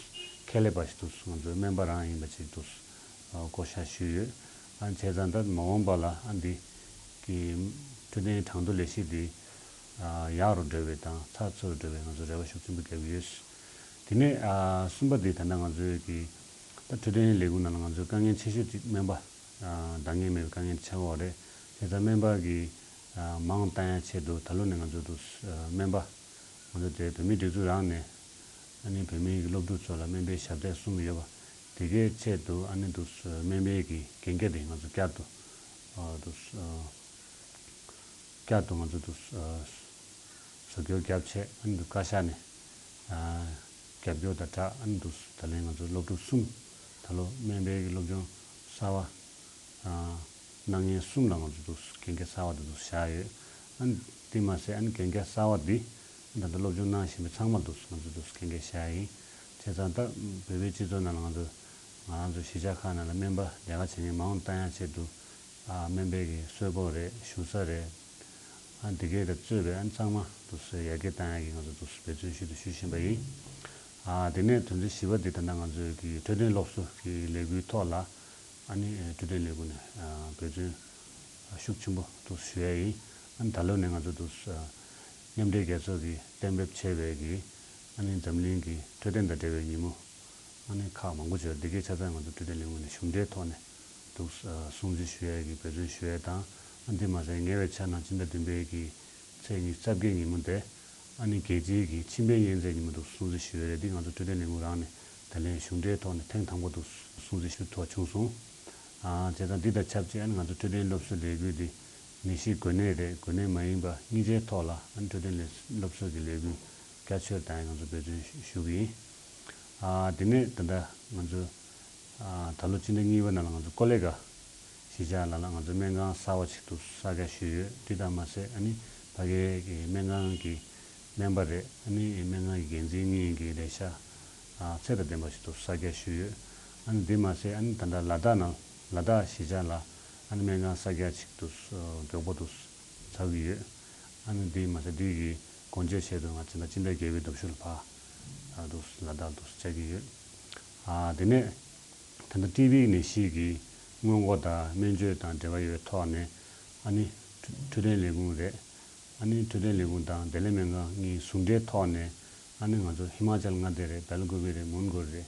ཁྱད་ལས་པ་ཞིག་འདུག་ང་ཚོའི་སྨན་པ་རང་ཡིན་པ་ཅིག་འདུག་ཨ་བསྐོ་བཞག་ཞུས་ཡོད། ཨ་བྱས་ཙང་ད་མ་འོངས་པ་ལ་ཨ་འདི་གི་འཕྲོད་བསྟེན་གྲངས་ཐོ་ལས་གཞི་འདི་ཨ་ཡག་རུ་འགྲོ་བའི་དང་ཚགས་ཚུད་རུ་འགྲོ་བའི་ང་ཚོ་རེ་བ་ཤུགས་ཆེན་པོ་བརྒྱབ་ཡོད། དེ་ནས་ཨ་གསུམ་པ་འདི་ད་ལྟ་ང་ཚོའི་གི་ད་འཕྲོད་བསྟེན་ལས་ཁུངས་ནང་ལ་ང་ཚོའི་དཀའ་ངལ་ཆེ་ཤོས་ཅིག་སྨན་པ་ཨ་འདང་ངེས་མེད་པའི་དཀའ་ངལ་ཆགས་ཡོད་རེད། བྱས་ཙང་སྨན་པ་གི་ཨ་མང་བཏང་ཡ་ཆེད་དུ་ད་ལོ་ནས་ང་ཚོ་འདུག་ཨ་སྨན་པ་ང་ཚོ་དེ་བོད་མིའི་སྒྲིག་འཛུགས་རང་ནས་ཨ་ནི་བོད་མིའི་སློབ་ཕྲུག་ཚོ་ལ་སྨན་པའི་ཞབས་སྟེགས་གསུམ་ཡོད་པ་དེ་གའི་ཆེད་དུ་ཨ་ནི་འདུག་སྨན་པའི་གི་གན་རྒྱ་དེ་ང་ཚོ་བསྐྱར་དུ་ཨ་འདུག་ཨ་བསྐྱར་དུ་ང་ཚོ་འདུག་ཨ་བཟོ་བཀོད་བརྒྱབ་བྱས་ཨ་ནི་འདུག་བཀའ་ཤག་ནས་ཨ་རྒྱབ་སྐྱོར་དང་སྦྲགས་ཨ་ནི་འདུག་ད་ལན་ང་ཚོ་སློབ་ཕྲུག་གསུམ་ད་ལོ་སྨན་པའི་གི་སློབ་སྦྱོང་གསར་བ་ཨ་གནང་མཁན་གསུམ་ལ་ང་ཚོ་འདུག་གན་རྒྱ་གསར་བ་དེ་ཚོ་བཞག་ཡོད། ཨ་ནི་དེ་མ་ཟད་ཨ་ནི་གན་རྒྱ་གསར་བ་འདི་ད་ལྟ་སློབ་སྦྱོང་གནང་བཞིན་པའི་ཚང་མ་འདུག་ང་ཚོ་འདུག་གན་རྒྱ་བཞག་ཡིན། བྱས་ཙང་ད་བོད་པའི་སྤྱི་ཚོགས་ནང་ལ་ང་ཚོ་ང་རང་ཚོ་གཞིས་ཆགས་ཁག་ནང་ལ་སྨན་པ་ལས་ཀ་བྱེད་མཁན་མང་བཏང་ཡ་ཆེད་དུ་ཨ་སྨན་པའི་གི་གསོལ་ཕོགས་རེད། བཞུགས་ས་རེད། ཨ་འདི་གས་དང་གཙོས་པའི་ཨ་ནི་ཚང་མ་འདུག་སེ་ཡར་རྒྱས་བཏང་ཡ་གི་ང་ཚོ་འདུག་སེ་འབད་བརྩོན་ཞུ་དང་ཞུ་བཞིན་པ་ཡིན། ཨ་དེ་ནས་དོན་ཚན་བཞི་པ་འདི་ད་ལྟ་ང་ཚོའི་གི་འཕྲོད་བསྟེན་སློབ་གསོ་གི་ལས་འགུལ་ཐོག་ལ་ཨ་ནི་འཕྲོད་བསྟེན་ལས་ཁུངས་ནས་ཨ་འབད་བརྩོན་ཤུགས་ཆེན་པོ་འདུག་ཞུ་ཡ་ཡིན། ཨ་ནི་ད་ལོ་ནས་ང་ཚོ་འདུག་མཉམ་འབྲེལ་རྒྱལ་ཚོགས་ཀྱིས་གཏན་འབེབས་བྱས་པའི་གི་ཨ་ནི་འཛམ་གླིང་གི་འཕྲོད་བསྟེན་དང་འབྲེལ་བའི་ཉིན་མོ་ཨ་ནི་ཁག་མང་པོ་བྱས། འདི་གའི་ཆ་ཚང་ང་ཚོ་འཕྲོད་བསྟེན་ལས་ཁུངས་ནས་གཞུང་འབྲེལ་ཐོག་ནས་འདུག་སྲུང་བརྩི་ཞུ་ཡ་གི་འབད་བརྩོན་ཞུ་ཡ་དང་། ཨ་འདི་མ་ཟད་ཉེ་བའི་ཆར་ནང་སྤྱི་ཟླ་བདུན་པའི་གི་ཚེས་ཉི་ཤུ་རྩ་བརྒྱད་ཉིན་མོ་དེ་ཨ་ནི་རྒྱལ་སྤྱིའི་གི་མཆིན་པའི་གཉན་ཚད་ཉིན་མོ་འདུག་སྲུང་བརྩི་ཞུ་ཡ་རེད། འདི་ང་ཚོ་འཕྲོད་བསྟེན་ལས་ཁུངས་རང་ནས་ད་ལན་གཞུང་འབྲེལ་ཐོག་ནས་ཐེངས་དང་པོ་འདུག་སྲུང་བརྩི་ཞུ་ཐུབ་པ་བྱུང་སོང་། ཨ་བྱས་ཙང་འདི་དང་ཆབས་ཅིག་ཨ་ནི་ང་ཚོ་འཕྲོད་བསྟེན་སློབ་གསོའི་ལས་འགུལ་འདི་ནད་གཞི་འགོས་ནད་རེད། འགོས་ནད་མ་ཡིན་པ་སྙིང་རྗེའི་ཐོག་ལ་ཨ་ནི་འཕྲོད་བསྟེན་ལས་སློབ་གསོ་གི་ལས་འགུལ་རྒྱ་ཆེར་བཏང་ཡ་ང་ཚོ་འབད་བརྩོན་ཞུ་གི་ཡིན། ཨ་དེ་ནས་ད་ལྟ་ང་ཚོ་ཨ་ད་ལོ་སྤྱི་ཟླ་གཉིས་པ་ནང་ལ་ང་ཚོ་ཀོ་ལེ་གྷལ་གཞིས་ཆགས་ལ་ལ་ང་ཚོ་སྨན་ཁང་གསར་བ་ཞིག་ཏུ་གསར་རྒྱག་ཞུས་ཡོད། དེ་དང་མ་ཟད་ཨ་ནི་ཕ་གིའི་གི་སྨན་ཁང་གི་སྨན་པ་རེད། ཨ་ནི་སྨན་ཁང་གི་འགན་འཛིན་གཉིས་ཀྱི་ལས་ཤག་ཨ་ཚད་དང་ལྡན་པ་ཞིག་ཏུ་གསར་རྒྱག་ཞུས་ཡོད། ཨ་ནི་དེ་མ་ཟད་ཨ་ནི་ད་ལྟ་ལ་དྭགས་ནང་ལ་དྭགས་གཞིས་ཆགས་ལ་ཨ་ནི་སྨན་ཁང་གསར་རྒྱག་ཅིག་ཏུ་མགྱོགས་པོ་དུ་ཚར་གི་ཡོད། ཨ་ནི་དེ་མ་ཟད་དེ་གི་སྒོ་འབྱེད་ཆེད་དུ་ང་ཚོ་ད་ཕྱི་ཟླ་བརྒྱད་པའི་ལྡབ་ཞུ་ལ་ཕར་ཨ་དུ་ལ་དྭགས་དུ་བཅར་གྱི་ཡོད། ཨ་དེ་ནས་ད་ལྟ་ཊི་བི་ནད་གཞི་གི་སྔོན་འགོག་དང་སྨན་བཅོས་དང་འབྲེལ་བ་ཡོད་པའི་ཐོག་ནས་ཨ་ནི་འཕྲོད་བསྟེན་ལས་ཁུངས་རེད། ཨ་ནི་འཕྲོད་བསྟེན་ལས་ཁུངས་དང་བདེ་ལེགས་སྨན་ཁང་གཉིས་ཟུང་འབྲེལ་ཐོག་ནས་ཨ་ནི་ང་ཚོ་ཧི་མ་ཅལ་མངའ་སྡེ་རེད། སྦེལ་ཀོབ་རེད། མོན་གྷོ་རེད།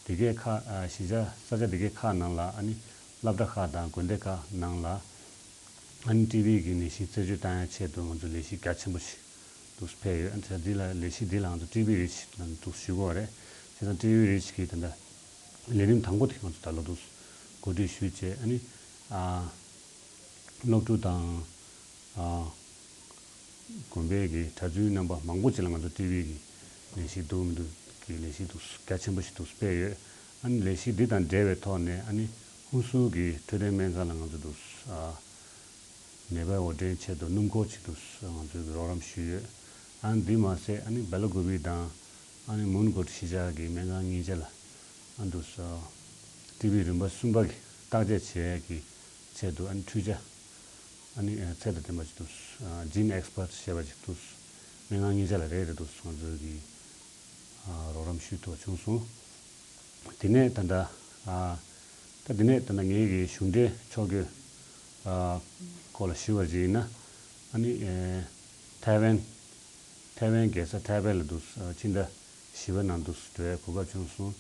དེ་གའི་ཁག་ཨ་གཞིས་ཆགས་ས་ཆ་དེ་གའི་ཁག་ནང་ལ་ཨ་ནི་སློབ་གྲྭ་ཁག་དང་དགོན་སྡེ་ཁག་ནང་ལ་ཨ་ནི་ཊི་བི་གི་ནད་གཞི་རྩད་གཅོད་བཏང་ཡ་ཆེད་དུ་ང་ཚོ་ལས་གཞི་རྒྱ་ཆེན་པོ་ཞིག་འདུག་སྤེལ་ཡོད། ཨ་ནི་དེ་ལ་ལས་གཞི་འདི་ལ་ང་ཚོ་ཊི་བི་རིཆ་ལ་འདུག་ཞུ་གི་ཡོད་རེད། བྱས་ཙང་ཊི་བི་རིཆ་གི་ད་ལྟ་ལས་རིམ་དང་པོ་དེ་ང་ཚོ་ད་ལོ་འདུག་གོ་སྒྲིག་ཞུས་བྱས་ཨ་ནི་ཨ་སློབ་ཕྲུག་དང་ཨ་དགོན་པའི་གི་གྲྭ་བཙུན་རྣམ་པ་མང་པོ་ཅིག་ལ་ང་ཚོ་ཊི་བི་གི་ནད་གཞི་འདུག་མི་འདུག་གི་ལས་གཞི་འདུག་རྒྱ་ཆེན་པོ་ཞིག་འདུག་སྤེལ་ཡོད། ཨ་ནི་ལས་གཞི་འདི་དང་འབྲེལ་བའི་ཐོག་ནས་ཨ་ནི་ཧུན་སུར་གི་འཕྲོད་བསྟེན་སྨན་ཁང་ལ་ང་ཚོ་འདུག་ཨ་ནད་པ་དབོར་འདྲེན་ཆེད་དུ་སྣུམ་འཁོར་ཅིག་འདུག་ང་ཚོས་རོགས་རམ་ཞུས་ཡོད། ཨ་ནི་འདི་མ་ཟད་ཨ་ནི་སྦེ་ལ་ཀུ་པི་དང་ཨ་ནི་མོན་གྷོ་གཞིས་ཆགས་ཀྱི་སྨན་ཁང་གཉིས་ཆ་ལ་ཨ་འདུག་ཊི་བི་རིམ་པ་གསུམ་པ་གི་བརྟག་དཔྱད་བྱེད་ཡས་ཀྱི་ཆེད་དུ་ཨ་ནི་འཕྲུལ་ཆས་ཨ་ནི་ཚད་དང་ལྡན་པ་ཅིག་འདུག་ཨ་Gene Expert་ཞེས་པ་ཅིག་འདུག་སྨན་ཁང་གཉིས་ཆ་ལ་རེ་རེ་འདུག་ང་ཚོས་ཀྱི་ཨ་རོགས་རམ་ཞུ་ཐུབ་པ་བྱུང་སོང་། དེ་ནས་ད་ལྟ་ཨ་ད་དེ་ནས་ད་ལྟ་ངེད་ཀྱི་གཞུང་འབྲེལ་ཕྱོགས་བསྐྱོད་ཨ་སྐོར་ལ་ཞུ་བ་ཅིག་ཡིན་ན། ཨ་ནི་ཨེ་ཐའེ་ཝན་ཐའེ་ཝན་རྒྱལ་ས་ཐའེ་པེ་ལ་འདུག་ཨ་ཕྱི་ཟླ་བཞི་པ་ནང་དུ་འགྲོ་བའི་གོ་སྐབས་བྱུང་སོང་།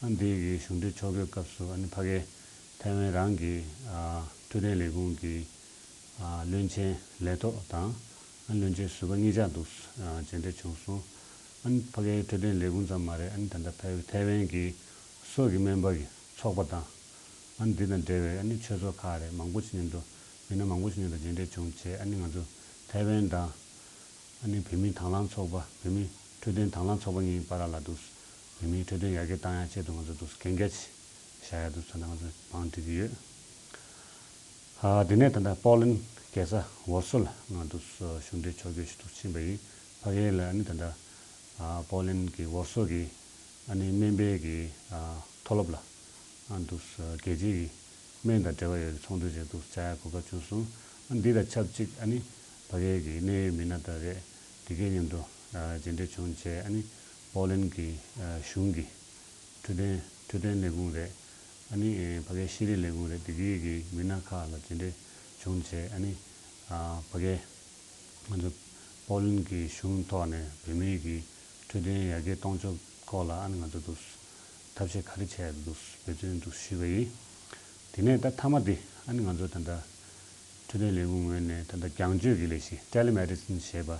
ཨ་འདི་གི་གཞུང་འབྲེལ་ཕྱོགས་བསྐྱོད་སྐབས་སུ་ཨ་ནི་ཕ་གའི་ཐའེ་ཝན་རང་གི་ཨ་འཕྲོད་བསྟེན་ལས་ཁུངས་ཀྱི་ཨ་བློན་ཆེན་ལས་ཐོག་དང་། ཨ་བློན་ཆེན་ཟུར་པ་གཉིས་ཆ་འདུག་ཨ་མཇལ་འཕྲད་བྱུང་སོང་། ཨ་ནི་ཕ་གའི་འཕྲོད་བསྟེན་ལས་ཁུངས་ཙམ་མ་རེད། ཨ་ནི་ད་ལྟ་ཕ་ཐའེ་ཝན་གྱི་སྲོག་གི་སྨན་པ་གི་ཚོགས་པ་དང་། ཨ་ནི་འདི་དང་འབྲེལ་བའི་ཨ་ནི་ཆོས་ཚོགས་ཁག་རེད། མང་པོ་ཞིག་མཉམ་དུ་མི་སྣ་མང་པོ་ཞིག་མཉམ་དུ་མཇལ་འཕྲད་བྱུང་རྗེས། ཨ་ནི་ང་ཚོ་ཐའེ་ཝན་དང་། ཨ་ནི་བོད་མིའི་དང་བླངས་ཚོགས་པ། བོད་མིའི་འཕྲོད་བསྟེན་དང་བླངས་ཚོགས་པ་གཉིས་བར་ལ་འདུག་བོད་མིའི་འཕྲོད་བསྟེན་ཡར་རྒྱས་བཏང་ཡག་ཆེད་དུ་ང་ཚོ་འདུག་གན་རྒྱ་ཆེ་བཞག་ཡག་འདུག་ད་ལྟ་ང་ཚོ་བང་སྒྲིག་གི་ཡོད། ཨ་དེ་ནས་ད་ལྟ་པོ་ལན་རྒྱལ་ས་ཝར་སོ་ལ་ང་འདུག་གཞུང་འབྲེལ་ཕྱོགས་བསྐྱོད་ཞུ་གཏུག་ཕྱིན་པ་ཡིན། ཕ་གི་ལ་ཨ་ནི་ད་ལྟ་ཨ་པོ་ལན་གྱི་ཝར་སོ་གི་ཨ་ནི་སྨན་པའི་གི་ཨ་མཐོ་སློབ་ལ་ཨ་འདུག་རྒྱལ་སྤྱིའི་གི་སྨན་དང་འབྲེལ་བ་ཡོད་པའི་ཚོགས་འདུ་ཞིག་འདུག་བཅར་ཡག་གོ་སྐབས་བྱུང་སོང་། ཨ་འདི་དང་ཆབས་ཅིག་ཨ་ནི་ཕ་གི་གི་གནད་ཡོད་མི་སྣ་དང་རེད། དེ་གའི་མཉམ་དུ་ཨ་མཇལ་འཕྲད་བྱུང་རྗེས། ཨ་ནི་པོ་ལན་གི་ཨ་གཞུང་གི་འཕྲོད་བསྟེན་འཕྲོད་བསྟེན་ལས་ཁུངས་རེད། ཨ་ནི་ཨེ་ཕ་གིའི་ཤེས་རིག་ལས་ཁུངས་རེད། དེ་གའི་གི་མི་སྣ་ཁག་ལ་མཇལ་འཕྲད་བྱུང་རྗེས། ཨ་ནི་ཨ་ཕ་གིའི་ང་ཚོ་པོ་ལན་གྱི་གཞུང་ཐོག་ནས་བོད་མིའི་གི་འཕྲོད་བསྟེན་ཡར་རྒྱས་གཏོང་ཕྱོགས་སྐོར་ལ་ཨ་ནི་ང་ཚོ་དུ་ཐབས་ཤེས་ག་རེ་བྱས་འདུག་འབད་བརྩོན་འདུག་ཞུས་པ་ཡིན། དེ་ནས་ད་མཐའ་མ་དེ་ཨ་ནི་ང་ཚོ་ད་ལྟ་འཕྲོད་བསྟེན་ལས་ཁུངས་ངོས་ནས་ད་ལྟ་རྒྱང་བསྐྱོད་ཀྱི་ལས་གཞི་Telemedicine་ཞེས་པ།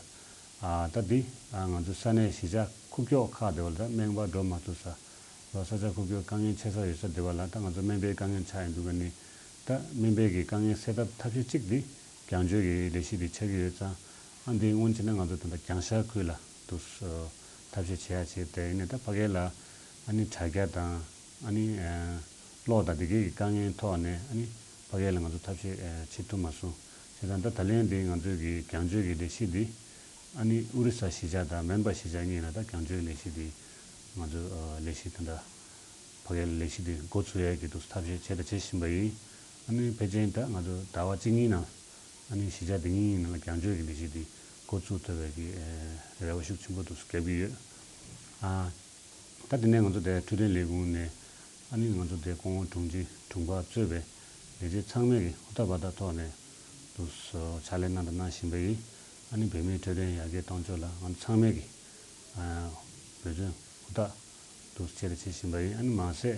ཨ་ད་འདི་ཨ་ང་ཚོ་ས་གནས་གཞིས་ཆགས་ཁུག་ཀྱོག་ཁག་དེ་བ་ལ་ད་སྨན་པ་འགྲོ་མ་ཐུབ་ས། ལོ་ས་ཆ་ཁུག་ཀྱོག་དཀའ་ངལ་ཆེ་ས་ཡོད་ས་དེ་བ་ལ་ད་ང་ཚོ་སྨན་པའི་དཀའ་ངལ་ཆགས་ཡིན་འདུག་ག་ནི། ད་སྨན་པའི་གི་དཀའ་ངལ་སེལ་ཐབས་ཐབས་ཤེས་གཅིག་འདི་རྒྱང་བསྐྱོད་ཀྱི་ལས་གཞི་འདི་ཆགས་ཀྱི་ཡོད་ཙང་། ཨ་འདི་སྔོན་ཆད་ན་ང་ཚོ་ད་ལྟ་རྒྱང་ཤར་ཁུལ་ལ་དུ་ཐབས་ཤེས་བྱེད་ཡ་བྱས་ཏེ་ཡིན་ནའི་ད་ཕ་གི་ལ་ཨ་ནི་དྲ་རྒྱ་དང་ཨ་ནི་གློག་དང་དེ་གའི་གི་དཀའ་ངལ་ཐོག་ནས་ཨ་ནི་ཕ་གི་ལ་ང་ཚོ་ཐབས་ཤེས་བྱེད་ཐུབ་མ་སོང་། བྱས་ཙང་ད་ད་ལན་འདི་ང་ཚོའི་གི་རྒྱང་བསྐྱོད་ཀྱི་ལས་གཞི་འདི་ཨ་ནི་ཨོ་རི་ས་གཞིས་ཆགས་དང་མོན་པ་གཞིས་ཆགས་གཉིས་ལ་ད་རྒྱང་བསྐྱོད་ལས་གཞི་འདི་ང་ཚོ་ལས་གཞི་ད་ལྟ་ཕ་གིའི་ལས་གཞི་འདི་འགོ་ཚུགས་ཡས་ཀྱི་འདུག་ཐབས་ཤེས་བྱས་དང་བྱེད་བཞིན་པ་ཡིན། ཨ་ནི་ཕལ་ཆེར་ད་ང་ཚོ་ཟླ་བ་གཅིག་གཉིས་ནང་ཨ་ནི་གཞིས་ཆགས་འདི་གཉིས་ནང་ལ་རྒྱང་བསྐྱོད་ཀྱི་ལས་གཞི་འདི་འགོ་ཚུགས་ཐུབ་པའི་གི་རེ་བ་ཤུགས་ཆེན་པོ་འདུག་བརྒྱབ་ཀྱི་ཡོད། ཨ་ད་དེ་ནས་ང་ཚོ་དེ་འཕྲོད་བསྟེན་ལས་ཁུངས་ནས་ཨ་ནི་ང་ཚོ་དེ་སྐུ་ངོ་དྲུང་ཆེ་དྲུང་འཕར་གཙོས་པའི་ལས་བྱེད་ཚང་མས་ཀྱི་ཧུར་ཐག་འབད་ཐག་ཐོག་ནས་དུ་ཕྱག་ལས་གནང་དང་གནང་བཞིན་པ་ཡིན། ཨ་ནི་བོད་མིའི་འཕྲོད་བསྟེན་ཡར་རྒྱས་གཏོང་ཕྱོགས་ལ་ང་ཚོ་ཚང་མས་ཀྱི་འབད་བརྩོན་ཧུར་ཐག་དུ་བྱས་ཏེ་བྱེད་བཞིན་པ་ཡིན། ཨ་ནི་མ་ཟད་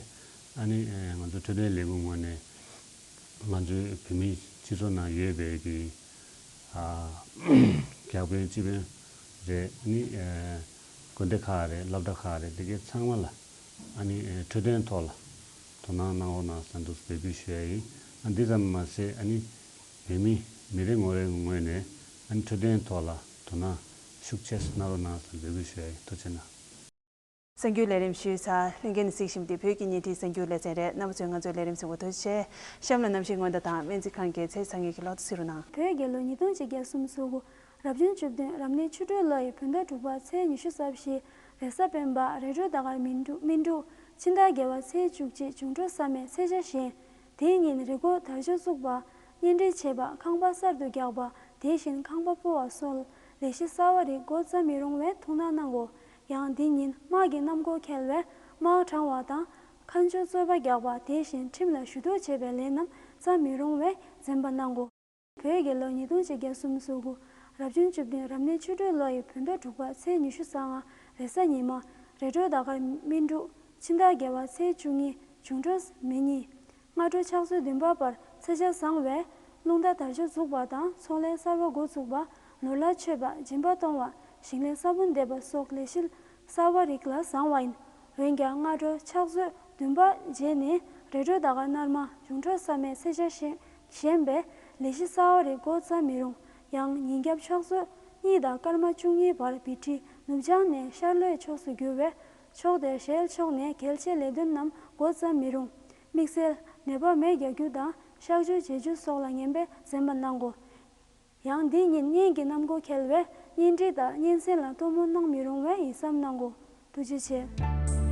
ཨ་ནི་ང་ཚོ་འཕྲོད་བསྟེན་ལས་ཁུངས་ངོས་ནས་ང་ཚོའི་བོད་མིའི་སྤྱི་ཚོགས་ནང་ཡོད་པའི་གི་ཨ་བརྒྱ་དཔོན་སྤྱི་དཔོན་རེད། ཨ་ནི་ཨ་དགོན་སྡེ་ཁག་རེད། སློབ་གྲྭ་ཁག་རེད། དེ་གའི་ཚང་མ་ལ་ཨ་ནི་ཨ་འཕྲོད་བསྟེན་ཐོག་ལ་དོ་སྣང་གནང་རོགས་གནང་ཟེར་འདུག་འབོད་སྐུལ་ཞུ་ཡ་ཡིན། ཨ་འདི་ཙམ་མ་ཟད་ཨ་ནི་བོད་མི་མི་རེ་ངོ་རེའི་ངོས་ནས་ཨ་ནི་འཕྲོད་བསྟེན་ཐོག་ལ་དོ་སྣང་ཤུགས་ཆེ་གནང་རོགས་གནང་ཟེར་འབོད་སྐུལ་ཞུ་ཡ་ཡིན། ཐུགས་རྗེ་གནང་། གསར་འགྱུར་ལས་རིམ་ཞུས་ཚར། ལྷན་རྒྱས་ནས་གཟིགས་བཞིན་པ་འདི་བོད་ཀྱི་བརྙན་འཕྲིན་གསར་འགྱུར་ལེ་ཚན་རེད། རྣམ་པ་ཚོས་ང་ཚོའི་ལས་རིམ་གཟིགས་པར་ཐུགས་རྗེ་ཆེ། གཤམ་ལ་གནམ་གཤིས་སྔོན་བརྡ་དང་སྨན་རྩིས་ཁང་གི་ཚེས་ཚ་ངེས་ཀྱི་ལོ་ཐོ་གཟིགས་རོགས་གནང་། བོད་རྒྱལ་ལོ་ཉིས་སྟོང་གཅིག་བརྒྱ་སུམ་ཅུ་སོ་དགུ། རབ་བྱུང་བཅུ་བདུན། རབ་གནས་ཆུ་སྦྲུལ་ལོ་ཡི་བོད་ཟླ་དྲུག་པ་ཚེས་ཉི་ཤུ་རྩ་བཞི། རེས་གཟའ་སྤེན་པ། རེས་འགྲོགས་ཟླ་སྐར་སྨིན་དྲུག་སྨིན་དྲུག་ཕྱི་ཟླ་བརྒྱད་པ་ཚེས་བཅུ་གཅིག་འབྱུང་འཕྲོད་བསམ་ཡས་ཚེས་ཆ་བཞི། དེའི་ཉིན་རི་མགོ་དར་ལྕོག་བཙུགས་པ། གཉེན་སྒྲིག་བྱེད་པ། ཁང་པ་གསར་དུ་རྒྱག་པ། དེ་བཞིན་ཁང་པ་སྤོ་བ་སོགས་ལས་གཞི་གསར་བ་རིགས་འགོ་བརྩམ་མི་རུང་བའི་ཐུགས་སྣང་གནང་དགོས། ཡང་འདི་ཉིན་དམག་གི་གནམ་སྒོ་འཁེལ་བས་དམག་དྲང་བ་དང་། ཁ་མཆུ་རྩོད་པ་རྒྱག་པ། དེ་བཞིན་ཁྲིམས་ལ་ཞུ་གཏུག་བྱེད་པའི་ལས་རྣམས་བརྩམ་མི་རུང་བའི་འཛེམ་པ་གནང་དགོས། བོད་རྒྱལ་ལོ་ཉིས་སྟོང་གཅིག་བརྒྱ་སུམ་ཅུ་སོ་དགུ། རབ་བྱུང་བཅུ་བདུན། རབ་གནས་ཆུ་སྦྲུལ་ལོ་ཡི་བོད་ཟླ་དྲུག་པ་ཚེས་ཉི་ཤུ་རྩ་ལྔ། རེས་གཟའ་ཉི་མ། རེས་འགྲོགས་ཟླ་སྐར་སྨིན་དྲུག་ཕྱི་ཟླ་བརྒྱད་པ་ཚེས་བཅུ་གཉིས། འབྱུང་འཕྲོད་མེ་གཉིས། སྔ་དྲོ་ཕྱག་ཚོད་བདུན་པ་བར་ཚེས་ཆ་བཟང་བས། རླུང་རྟ་དར་ལྕོག་འཛུགས་པ་དང་ཚོང་ལས་གསར་བ་འགོ་བཙུགས་པ། ནོར་ལྷ་མཆོད་པ། སྦྱིན་པ་གཏོང་བ། ཞིང་ལས་ས་བོན་འདེབས་པ་སོགས་ལས་གཞི་གསར་བ་རིགས་ལ་བཟང་བ་ཡིན། འོན་ཀྱང་སྔ་དྲོ་ཕྱག་ཚོད་བདུན་པ་རྗེས་ནས་རེས་འགྲོགས་ཟླ་སྐར་སྣར་མ། འབྱུང་འཕྲོད་བསམ་ཡས་ཚེས་ཆ་ཞན་པས་ལས་གཞི་གསར་བ་རིགས་འགོ་བརྩམ་མི་རུང་། ཡང་ཉིན་རྒྱབ་ཕྱག་ཚོད་གཉིས་དང་སྐར་མ་བཅུ་གཉིས་བར་བི་ཁྲི་ནུབ་བྱང་ནས་ཤར་ལྷོའི་ཕྱོགས་སུ་འགྱུར་བས། ཕྱོགས་དེར་ཞལ་ཕྱོགས་ནས་གལ་ཆེའི་ལས་དོན་རྣམས་འགོ་བརྩམ་མི་རུང་། དམིགས་བསལ་ནད་པར་མེ་རྒྱག་རྒྱུ་དང་གཤག་བཅོས་བྱེད་རྒྱུ་སོགས་ལ་ངན་པའི་འཛེམ་པ་གནང་དགོས། ཡང་འདི་ཉིན་གཉེན་གྱི་གནམ་སྒོ་འཁེལ་བས་གཉེན་སྒྲིག་དང་གཉེན་སྲིང་ལ་གཏོར་སྨོན་གནང་མི་རུང་བའི་ཡིད་བསམ་གནང་དགོས། ཐུགས་རྗེ་ཆེ།